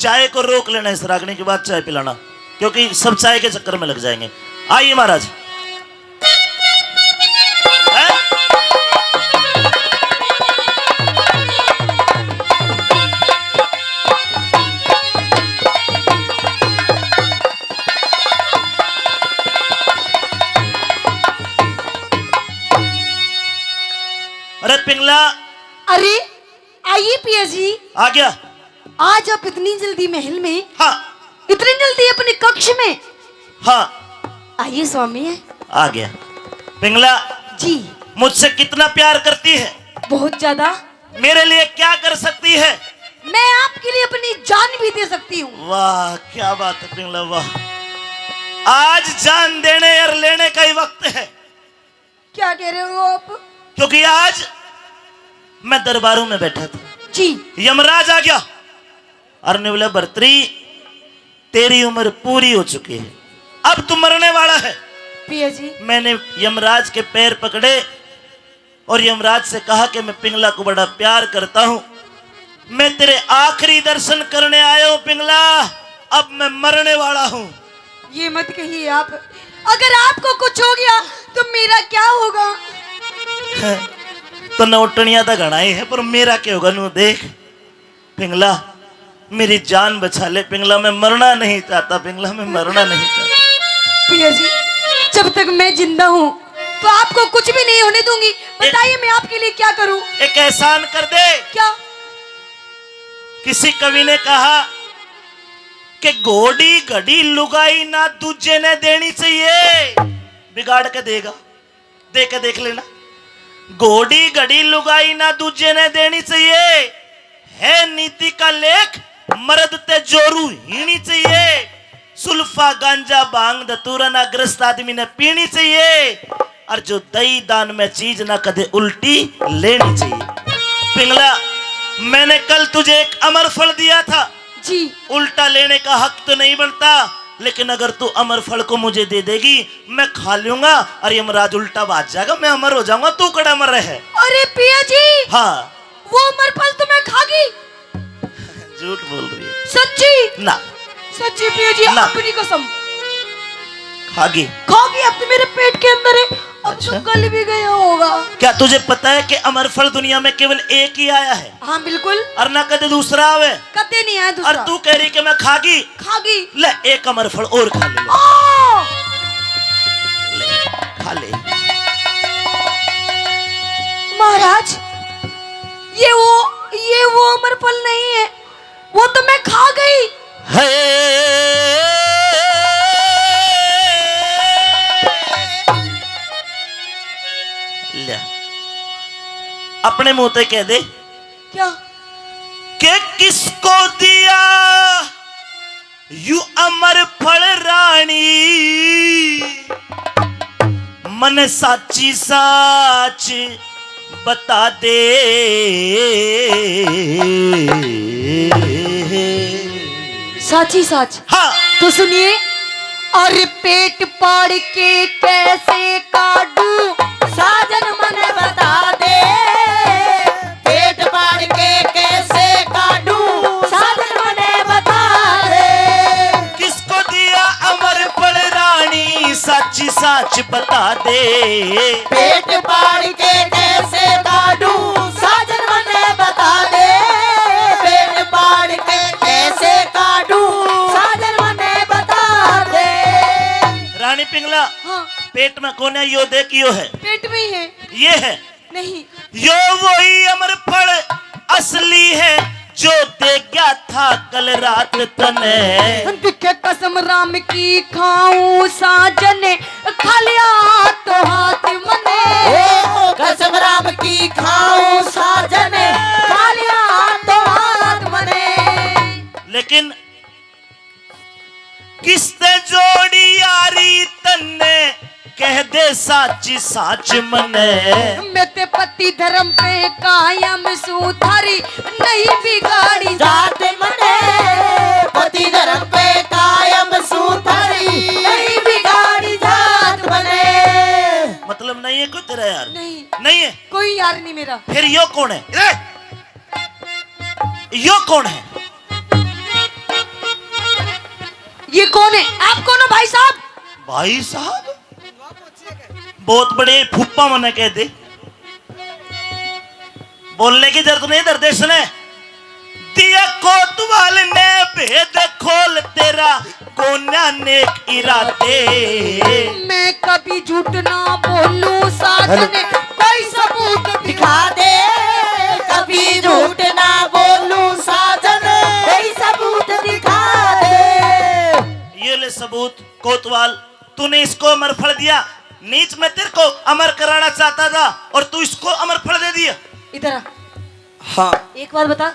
चाय को रोक लेना, इस रागनी के बाद चाय पिलाना, क्योंकि सब चाय के चक्कर में लग जाएंगे। आइए महाराज। हैं? अरे पिंगला। अरे आइए पिया जी। आ गया। आज आप इतनी जल्दी महल में? हाँ। इतनी जल्दी अपने कक्ष में? हाँ। आइए स्वामी। आ गया। पिंगला। जी। मुझसे कितना प्यार करती है? बहुत ज्यादा। मेरे लिए क्या कर सकती है? मैं आपके लिए अपनी जान भी दे सकती हूँ। वाह, क्या बात है पिंगला, वाह। आज जान देने और लेने का ही वक्त है। क्या कह रहे हो आप? क्योंकि आज मैं दरबारों में बैठा था। जी। यमराज आ गया और ने बोला, "भरतरी, तेरी उम्र पूरी हो चुकी है, अब तू मरने वाला है।" पिया जी। मैंने यमराज के पैर पकड़े और यमराज से कहा कि मैं पिंगला को बड़ा प्यार करता हूँ, मैं तेरे आखिरी दर्शन करने आया हूँ पिंगला, अब मैं मरने वाला हूँ। ये मत कहिए आप, अगर आपको कुछ हो गया तो मेरा क्या होगा? तो नौटनिया तो घणा ही है, पर मेरा क्या होगा? नू देख पिंगला, मेरी जान बचा ले पिंगला, मैं मरना नहीं चाहता पिंगला, मैं मरना नहीं चाहता। पिया जी, जब तक मैं जिंदा हूँ तो आपको कुछ भी नहीं होने दूंगी। बताइए, मैं आपके लिए क्या करूं? एक एहसान कर दे। क्या? किसी कवि ने कहा कि घोड़ी घड़ी लुगाई ना दूजे ने देनी चाहिए, बिगाड़ के देगा, दे के देख लेना। घोड़ी घड़ी लुगाई ना दूजे ने देनी चाहिए, है नीति का लेख, मर्द ते जोरू हीणी चाहिए। सुल्फा, गांजा, भांग, धतूरा ना ग्रस्त आदमी ने पीणी चाहिए। और जो दई दान में चीज ना कदे उल्टी लेनी चाहिए। पिंगला, मैंने कल तुझे एक अमर फल दिया था। जी। उल्टा लेने का हक तो नहीं बनता, लेकिन अगर तू अमर फल को मुझे दे देगी, मैं खा लूंगा और यमराज उल्टा भाज जाएगा, मैं अमर हो जाऊंगा, तू कड़ा अमर रहे। अरे पिया जी। हाँ। वो अमर फल तो मैं खा गई। झूठ बोल रही है। सच्ची? ना। सच्ची पिया जी, ना। अपनी कसम। खा गई। खा गई, अब तो मेरे पेट के अंदर है, अब तो अच्छा। गल भी गया होगा। क्या तुझे पता है कि अमर फल दुनिया में केवल एक ही आया है? हाँ, बिल्कुल। और ना कदे दूसरा आवे। कदे नहीं आया दूसरा। और तू कह रही कि मैं खा गई। खा गई। ले, एक अमर फल और खा ले। ओ! ले, खा ले। महाराज, ये वो, ये वो अमर फल नहीं है, वो तो मैं खा गई। है। ले, अपने मुंह ते कह दे। क्या? के किसको दिया यू अमर फल रानी, मन साची साच बता दे। साची साच? हाँ। तो सुनिए। अरे पेट पाड़ के कैसे काटूं, साजन मने बता दे। पेट पाड़ के कैसे काटूं, साजन मने बता दे। किसको दिया अमर फल रानी, साची साच बता दे। पेट पाड़ के कैसे काटूं, साजन मने बता दे। पेट पाड़ के कैसे काटूं, साजन मने बता दे। रानी पिंगला, हाँ। पेट में कोने यो देख, यो है। पेट में ही है। ये है। नहीं। यो वही अमर फल असली है, जो दे गया था कल रात तने। दिखे कसम राम की खाऊं साजन, खा लिया तो हाथ मने। ओ, कसम राम की खाऊं साजन, खा लिया तो हाथ मने। लेकिन किसते जोड़ी यारी तन्ने, कह दे साची साच मने। मैं ते पति धर्म पे कायम सूं, थारी नहीं बिगाड़ी जात मने। पति धर्म पे कायम सूं, थारी नहीं बिगाड़ी जात मने। मतलब नहीं है कोई तेरा यार? नहीं। नहीं है? कोई यार नहीं मेरा। फिर यो कौन है? ए! यो कौन है? ये कौन है? आप कौन हो भाई साहब? भाई साहब? बहुत बड़े फूफा मने कह दे। बोलने की जरूरत नहीं, दर्देश ने दिया कोतवाल ने भेद खोल तेरा कोन्या नेक इरादे। मैं कभी झूठ ना बोलूं साजन, हेलो। कोई सबूत दिखा दे। कभी झूठ ना बोलूं साजन, कोई सबूत दिखा दे। ये ले सबूत कोतवाल, तूने इसको अमर फल दिया। नीच मैं तेरे को अमर कराना चाहता था और तू इसको अमर फल दे दिया। इधर आ। हाँ। एक बात बता,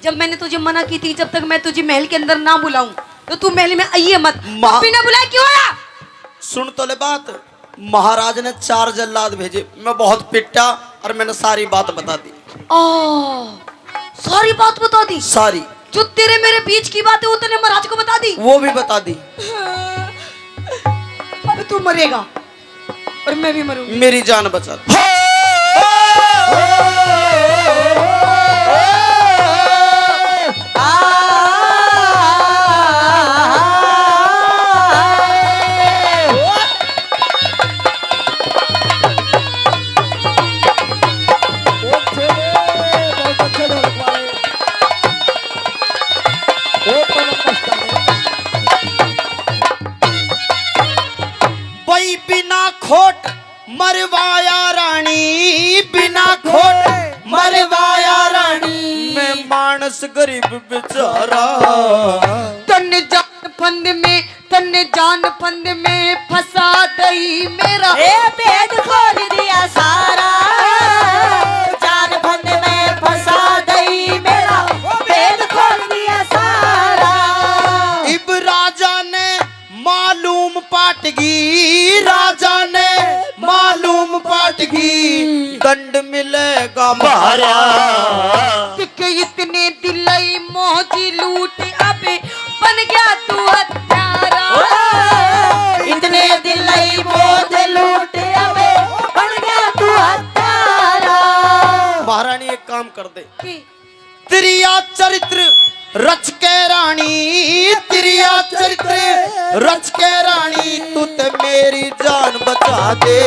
जब मैंने तुझे मना की थी, जब तक मैं तुझे महल के अंदर ना बुलाऊं, तो तू महल में आइए मत। माँ। बिना बुलाए क्यों आया? सुन तो ले बात, महाराज ने चार जल्लाद भेजे, मैं बहुत पिटा और मैंने सारी बात बता दी। ओ, सारी बात बता दी? सारी। जो तेरे मेरे बीच की बात है, वो तूने महाराज को बता दी? वो भी बता दी। अब तू मरेगा। और मैं भी मरूंगी। मेरी जान बचा दे। खोट मरवाया रानी, बिना खोट मरवाया रानी। मैं मानस गरीब बेचारा। तन्ने जान फंद में, तन्ने जान फंद में फंसा दई मेरा। ए, भेद खोल दिया सारा। जान फंद में फंसा दई मेरा। भेद खोल दिया सारा। इब राजा ने मालूम पाटगी, राजा ने मालूम पाटगी, दंड मिलेगा म्हारा। के इतने दिलाई मौजी लूट, अबे बन गया तू हत्यारा। ओ, इतने दिलाई मौज लूट, अबे बन गया तू हत्यारा। महारानी, एक काम कर दे। की? त्रिया चरित्र रच के रानी, त्रिया चरित्र रच के रानी, तू ते मेरी जान बचा दे।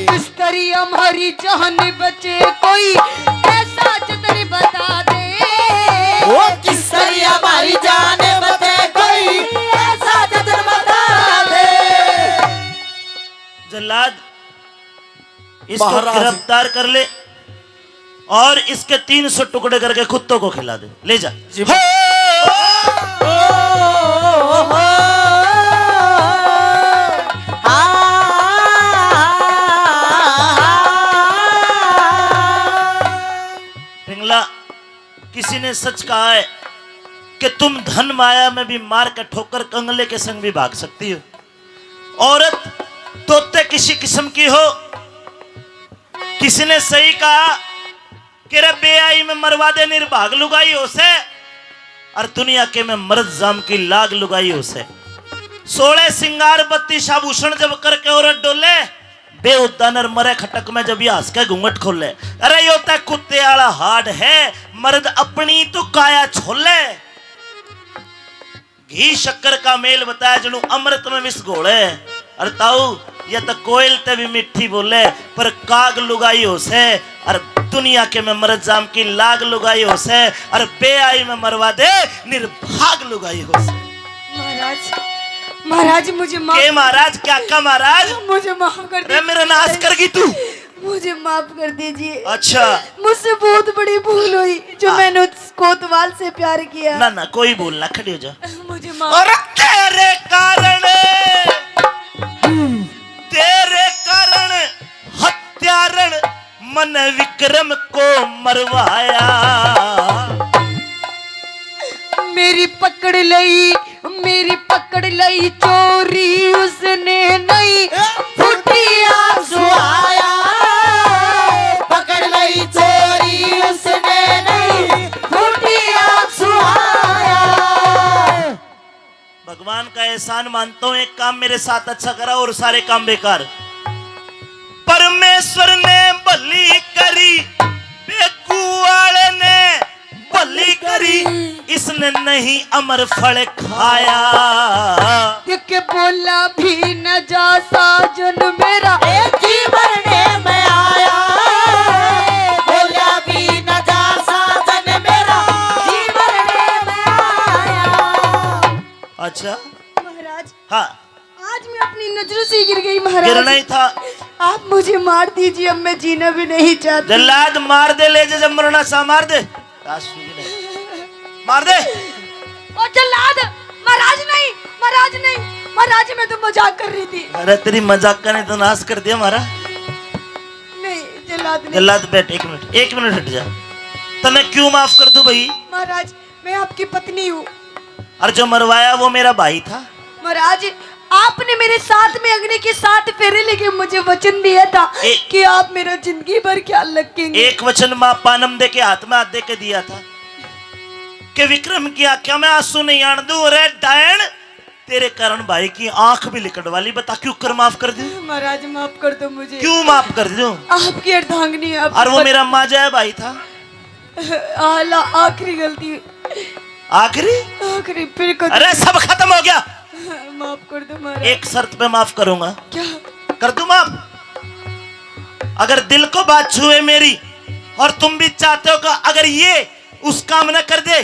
किस तरी हमारी जान बचे कोई ऐसा जतन बता दे। ओ किस तरी हमारी जान बचे कोई ऐसा जतन बता दे। जल्लाद, इसको महाराज। गिरफ्तार कर ले और इसके तीन सौ टुकड़े करके कुत्तों को खिला दे, ले जा। जी। हो! पिंगला, किसी ने सच कहा है कि तुम धन माया में भी मार के ठोकर कंगले के संग भी भाग सकती हो। औरत तोते किसी किस्म की हो, किसी ने सही कहा कि रे बेआई में मरवा दे निर्भाग लुगाई हो से, और दुनिया के में मर्द जाम की लाग लुगाई हो से। सोलह सिंगार बत्तीस आभूषण जब करके औरत डोले, बेहुदा नर मरे खटक में जब ये हंस के घूंघट खोले। अरे यो तै कुत्ते आला हाड है, मर्द अपनी तू काया छोले। घी शक्कर का मेल बताया जणु अमृत में विष घोले। अरे ताऊ, ये तो कोयल ते भी मीठी बोले, पर काग लुगाई हो से। अरे दुनिया के में मर्द जाम की लाग लुगाई हो से, अरे बेआई में मरवा दे निर्भाग लुगाई हो से। महाराज, महाराज, मुझे माफ के महाराज, क्या का महाराज? मुझे माफ कर दे। अरे मेरा नाश कर गई तू। मुझे माफ कर दीजिए। अच्छा। मुझसे बहुत बड़ी भूल हुई जो हाँ। मैंने उस कोतवाल से प्यार किया। ना, ना, कोई भूल ना, खड़ी हो जा। मुझे माफ और तेरे कारण, तेरे कारण हत्यारण मन विक्रम को मरवाया। मेरी पकड़ लई, मेरी पकड़ लई चोरी उसने नहीं, फुटिया सुहाया। पकड़ लई चोरी उसने नहीं, फुटिया सुहाया। भगवान का एहसान मानता हूँ, एक काम मेरे साथ अच्छा करा और सारे काम बेकार। परमेश्वर ने भली करी, बेकू वाले ने भली करी, इसने नहीं अमर फल खाया। के बोला भी न जा साजन मेरा, ए जी मरने में आया। बोला भी न जा साजन मेरा, जी मरने में आया। अच्छा। महाराज। हाँ। आज मैं अपनी नजरों से गिर गई महाराज। गिरना ही था। आप मुझे मार दीजिए, अब मैं जीना भी नहीं चाहती। जल्लाद मार दे, ले जा, जब मरना सा मार दे। मार दे। ओ जल्लाद, महाराज नहीं, महाराज नहीं, महाराज मैं तो मजाक कर रही थी। अरे तेरी मजाक का ने तो नाश कर दिया हमारा। नहीं, जल्लाद नहीं। जल्लाद बैठ, एक मिनट, एक मिनट हट जा। तने क्यों माफ कर दूं भाई? महाराज, मैं आपकी पत्नी हूँ। और जो मरवाया वो मेरा भाई था। महाराज, आपने मेरे साथ में अग्नि के सात फेरे लेके मुझे वचन दिया था ए- कि आप मेरा जिंदगी भर ख्याल रखेंगे। एक वचन माँ पानम दे के हाथ में हाथ दे के दिया था कि विक्रम की आंखों में आंसू नहीं आन दूं। अरे डायन, तेरे कारण भाई की आंख भी लिकड़ वाली, बता क्यों कर माफ कर दूं? महाराज माफ कर दो मुझे। क्यों माफ कर दूं? आपकी अर्धांगिनी, आपकी और वो पत्नी। मेरा माजा है भाई था। आला, आखिरी गलती। आखिरी? आखिरी, फिर कभी। अरे, सब खत्म हो गया। माफ कर दो महाराज। एक शर्त पे माफ करूंगा। क्या? कर दूं माफ। अगर दिल को बात छुए मेरी और तुम भी चाहते हो कि अगर ये उस काम ना कर दे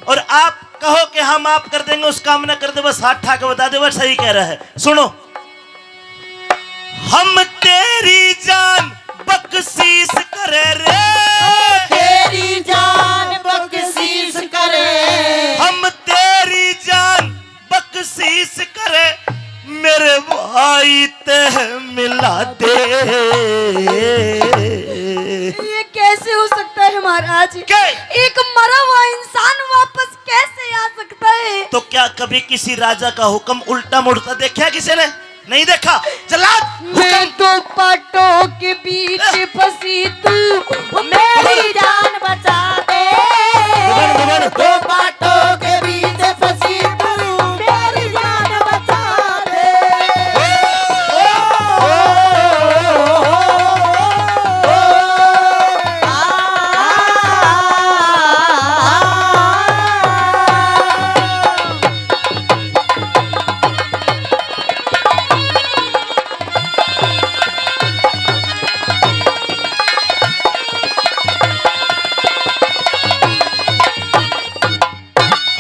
और आप कहो कि हाँ माफ कर देंगे, उस काम ना कर दे, बस हाथ उठा के बता दे, बस सही कह रहा है। सुनो, हम तेरी जान बख्शीश करे रे। तेरी जान बख्शीश करे। हम तेरी जान बख्शीश करे, मेरे भाई ते मिला दे। ये कैसे हो सकता है महाराज? के? एक मरा हुआ इंसान वापस कैसे आ सकता है? तो क्या कभी किसी राजा का हुक्म उल्टा मुड़ता देखा किसी ने? नहीं देखा। जल्लाद, मैं हुक्म। तो पाटों के बीच फंसी, तू मेरी जान बचा दे। भुवन, भुवन। दो पाटों के बीच फंसी, तू मेरी जान बचा दे।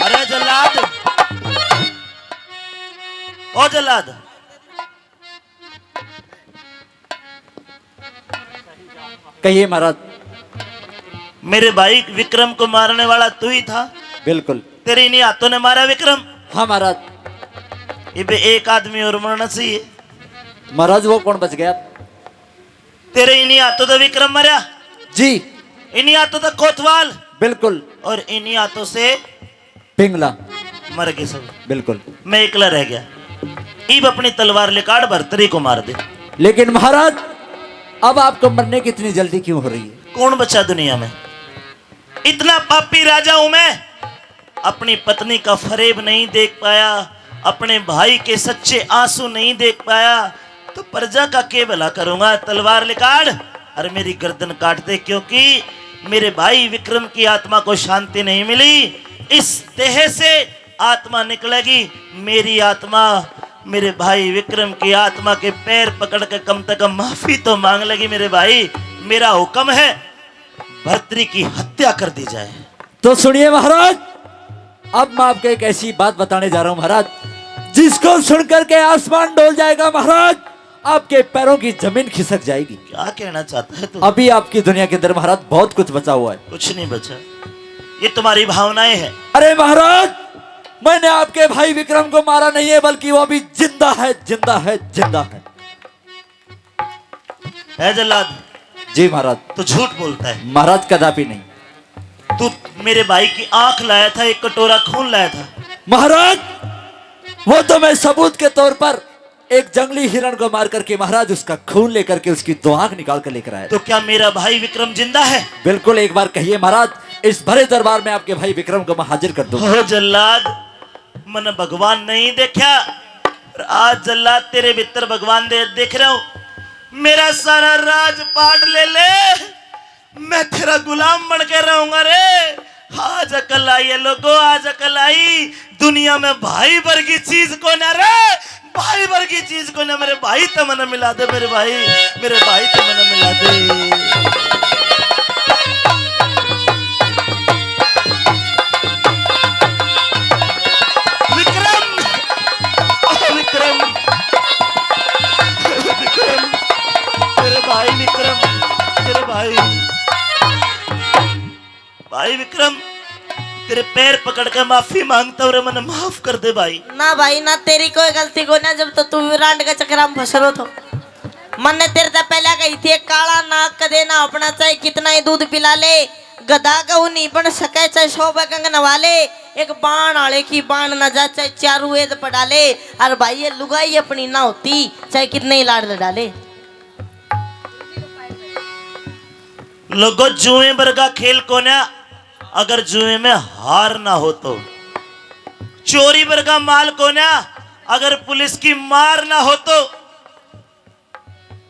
अरे जल्लाद, ओ जल्लाद। कहिए महाराज। मेरे भाई विक्रम को मारने वाला तू ही था। बिल्कुल। तेरे इन्हीं हाथों ने मारा विक्रम। हाँ महाराज। इबे एक आदमी और मरना चाहिए। महाराज, वो कौन बच गया? तेरे इन्हीं हाथों तो विक्रम मरा। जी। इन्हीं हाथों तो कोतवाल। बिल्कुल। और इन्हीं हाथों से पिंगला। मर गए सब। बिल्कुल। मैं एकला रह गया। इब अपनी तलवार लिकाड़ भरतरी को मार दे। लेकिन महाराज, अब आपको मरने की इतनी जल्दी क्यों हो रही है? कौन बचा दुनिया में? इतना पापी राजा हूं मैं, अपनी पत्नी का फरेब नहीं देख पाया, अपने भाई के सच्चे आंसू नहीं देख पाया, तो प्रजा का के भला करूंगा? तलवार निकाल और मेरी गर्दन काट दे, क्योंकि मेरे भाई विक्रम की आत्मा को शांति नहीं मिली। इस देह से आत्मा निकलेगी, मेरी आत्मा मेरे भाई विक्रम की आत्मा के पैर पकड़ के कम से कम माफी तो मांग लेगी। मेरे भाई, मेरा हुक्म है, भर्तरी की हत्या कर दी जाए। तो सुनिए महाराज, अब मैं आपको एक ऐसी बात बताने जा रहा हूं महाराज, जिसको सुनकर के आसमान डोल जाएगा महाराज, आपके पैरों की जमीन खिसक जाएगी। क्या कहना चाहता है तू? अभी आपकी दुनिया के अंदर महाराज बहुत कुछ बचा हुआ है। कुछ नहीं बचा, ये तुम्हारी भावनाएं हैं। अरे महाराज, मैंने आपके भाई विक्रम को मारा नहीं है, बल्कि वो अभी जिंदा है, जिंदा है, जिंदा है। है जल्लाद? जी महाराज। तो झूठ बोलता है। महाराज, कदापि नहीं। तू मेरे भाई की आंख लाया था, एक कटोरा खून लाया था। महाराज, वो तो मैं सबूत के तौर पर एक जंगली हिरण को मार करके महाराज, उसका खून लेकर के उसकी दो आंख निकाल कर लेकर आया। तो क्या मेरा भाई विक्रम जिंदा है? बिल्कुल, एक बार कहिए महाराज, इस भरे दरबार में आपके भाई विक्रम को मैं हाजिर कर दूं। ओ जल्लाद, मैंने भगवान नहीं देखा, पर आज जल्लाद तेरे भीतर भगवान दे, देख रहा हूं। मेरा सारा राज पाट ले ले, मैं तेरा गुलाम बन के रहूंगा रे। आज अकल आई है लोगो, आज अकल आई। दुनिया में भाई वर्गी चीज कोन्या रे, भाई वर्गी चीज कोन्या। मेरे भाई ते मने मिला दे, मेरे भाई, मेरे भाई ते मने मिला दे। विक्रम, ओ विक्रम, विक्रम, मेरे भाई विक्रम, मेरे भाई। भाई विक्रम, तेरे पैर पकड़ के माफी मांगता हूँ रे, मने माफ कर दे भाई। ना भाई ना, तेरी कोई गलती कोन्या, जब तो तू विराट के चक्कर में फंस रहो थो। मन्ने तेरे ते पहले कही थी, काला नाग कदे ना अपना, चाहे कितना ही दूध पिला ले, गधा कहू नहीं बन सके, चाहे सौ बकंग नवा ले, एक बाण आले की बाण ना जा, चाहे चारू वेद पढ़ा ले। अरे भाई, ये लुगाई अपनी ना होती, चाहे कितने ही लाड लड़ा ले। लोगो, जुए वर्गा खेल कोन्या, अगर जुए में हार ना हो तो। चोरी वर्गा माल कोन्या, अगर पुलिस की मार ना हो तो।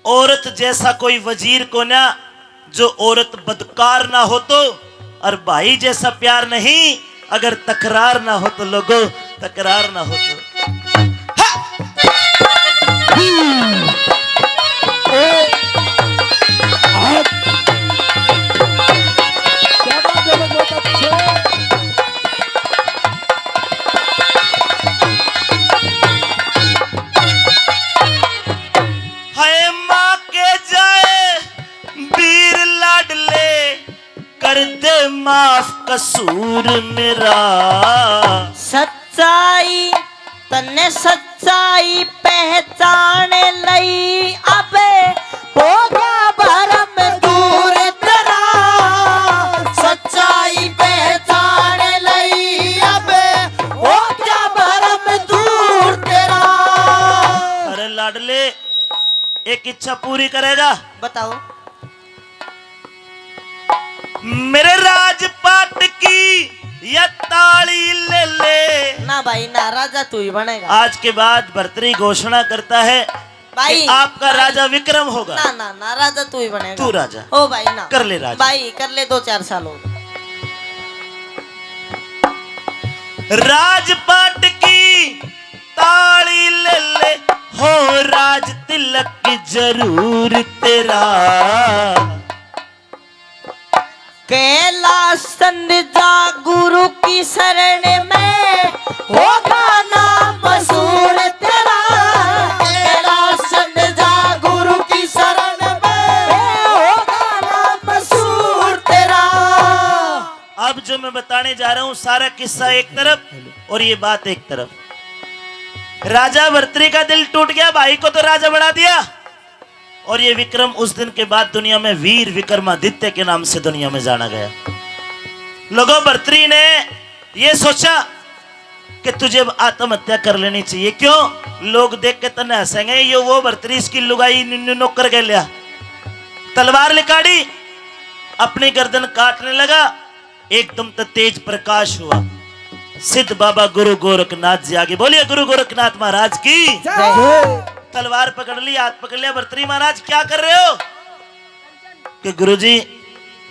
औरत जैसा कोई वजीर कोन्या, जो औरत बदकार ना हो तो। और भाई जैसा प्यार नहीं, अगर तकरार ना हो तो। लोगो, तकरार ना हो तो। हा! ए! हाथ! क्या बात है, बहुत अच्छे। हाय मेरा। सच्चाई, तन्ने सच्चाई पहचान लई, अबे हो गया भरम दूर तेरा। सच्चाई पहचान लई, अबे हो गया भरम दूर तेरा। अरे लाडले, एक इच्छा पूरी करेगा? बताओ। मेरे राजपाट की या ताली ले ले। ना भाई ना, राजा तू ही बनेगा। आज के बाद भर्तरी घोषणा करता है भाई, कि आपका भाई। राजा विक्रम होगा। ना ना ना, राजा तू ही बनेगा। तू राजा। ओ भाई ना। कर ले राजा। भाई कर ले, दो चार साल और। राजपाट की ताली ले ले, हो राज तिलक जरूर तेरा। कैलाश चंद जा गुरु की शरण में, होगा नाम मशहूर तेरा। कैलाश चंद जा गुरु की शरण में, होगा नाम मशहूर तेरा। अब जो मैं बताने जा रहा हूं, सारा किस्सा एक तरफ और ये बात एक तरफ। राजा भर्तरी का दिल टूट गया, भाई को तो राजा बना दिया, और ये विक्रम उस दिन के बाद दुनिया में वीर विक्रमादित्य के नाम से दुनिया में जाना गया। लोगों, भर्तरी ने ये सोचा कि तुझे अब आत्महत्या कर लेनी चाहिए। क्यों? लोग देख के तन्ने हंसेंगे, ये वो भर्तरी, इसकी लुगाई, न्यू न्यू नौकर के लिया। तलवार निकाली, अपनी गर्दन काटने लगा। एकदम तो तेज प्रकाश हुआ। सिद्ध बाबा गुरु गोरखनाथ जी आगे। बोलिए गुरु गोरखनाथ महाराज की। जय। तलवार पकड़ ली, हाथ पकड़ लिया। भर्तरी महाराज, क्या कर रहे हो? कि गुरुजी,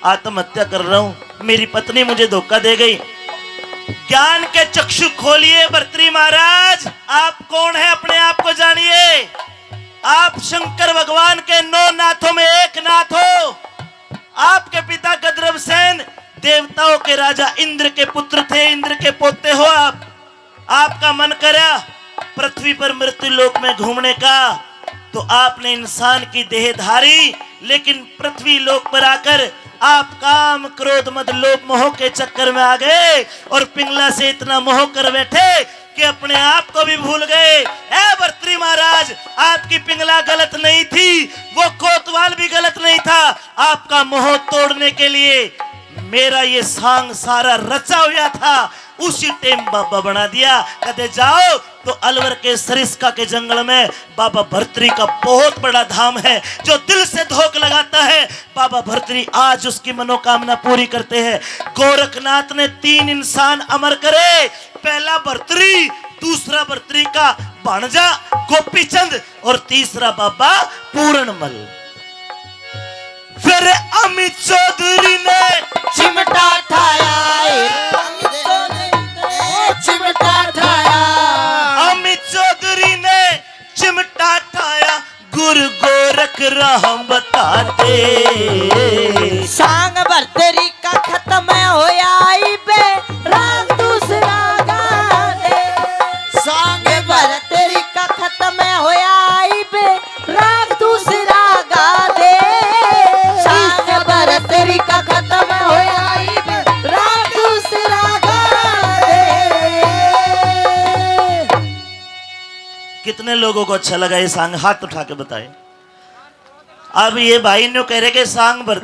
आत्महत्या कर रहा हूं, मेरी पत्नी मुझे धोखा दे गई। ज्ञान के चक्षु खोलिए भर्तरी महाराज, आप कौन है, अपने आप को जानिए। आप शंकर भगवान के नौ नाथों में एक नाथ हो। आपके पिता गंधर्व सेन देवताओं के राजा इंद्र के पुत्र थे, इंद्र के पोते हो आप। आपका मन करया पृथ्वी पर मृत्यु लोक में घूमने का, तो आपने इंसान की देह धारी, लेकिन पृथ्वी लोक पर आकर आप काम, क्रोध, मद, लोभ, मोह के चक्कर में आ गए और पिंगला से इतना मोह कर बैठे कि अपने आप को भी भूल गए। ए भर्तरी महाराज, आपकी पिंगला गलत नहीं थी, वो कोतवाल भी गलत नहीं था। आपका मोह तोड़ने के लिए मेरा ये सांग सारा रचा हुआ था, उसी टाइम बाबा बना दिया। कदे जाओ तो अलवर के सरिस्का के जंगल में बाबा भर्तरी का बहुत बड़ा धाम है। जो दिल से धोक लगाता है, बाबा भर्तरी आज उसकी मनोकामना पूरी करते हैं। गोरखनाथ ने तीन इंसान अमर करे, पहला भर्तरी, दूसरा भर्तरी का भाणजा गोपीचंद और तीसरा बाबा पूरणमल। फिर अमित चौधरी ने चिमटा ठाया, ए, चिमटा ठाया। अमित चौधरी ने चिमटा ठाया, गुरु गोरख राह बता दे। सांग भर्तरी का खत्म होया इबे, राग दूसरा गा दे। सांग भर्तरी का खत्म होया इबे, राग दूसरा गा दे। सांग भर्तरी का खत्म होया इबे, राग दूसरा गा दे। कितने लोगों को अच्छा लगा ये सांग, हाथ उठा के बताए। अब ये भाई न्यू कह रहे कि सांग भर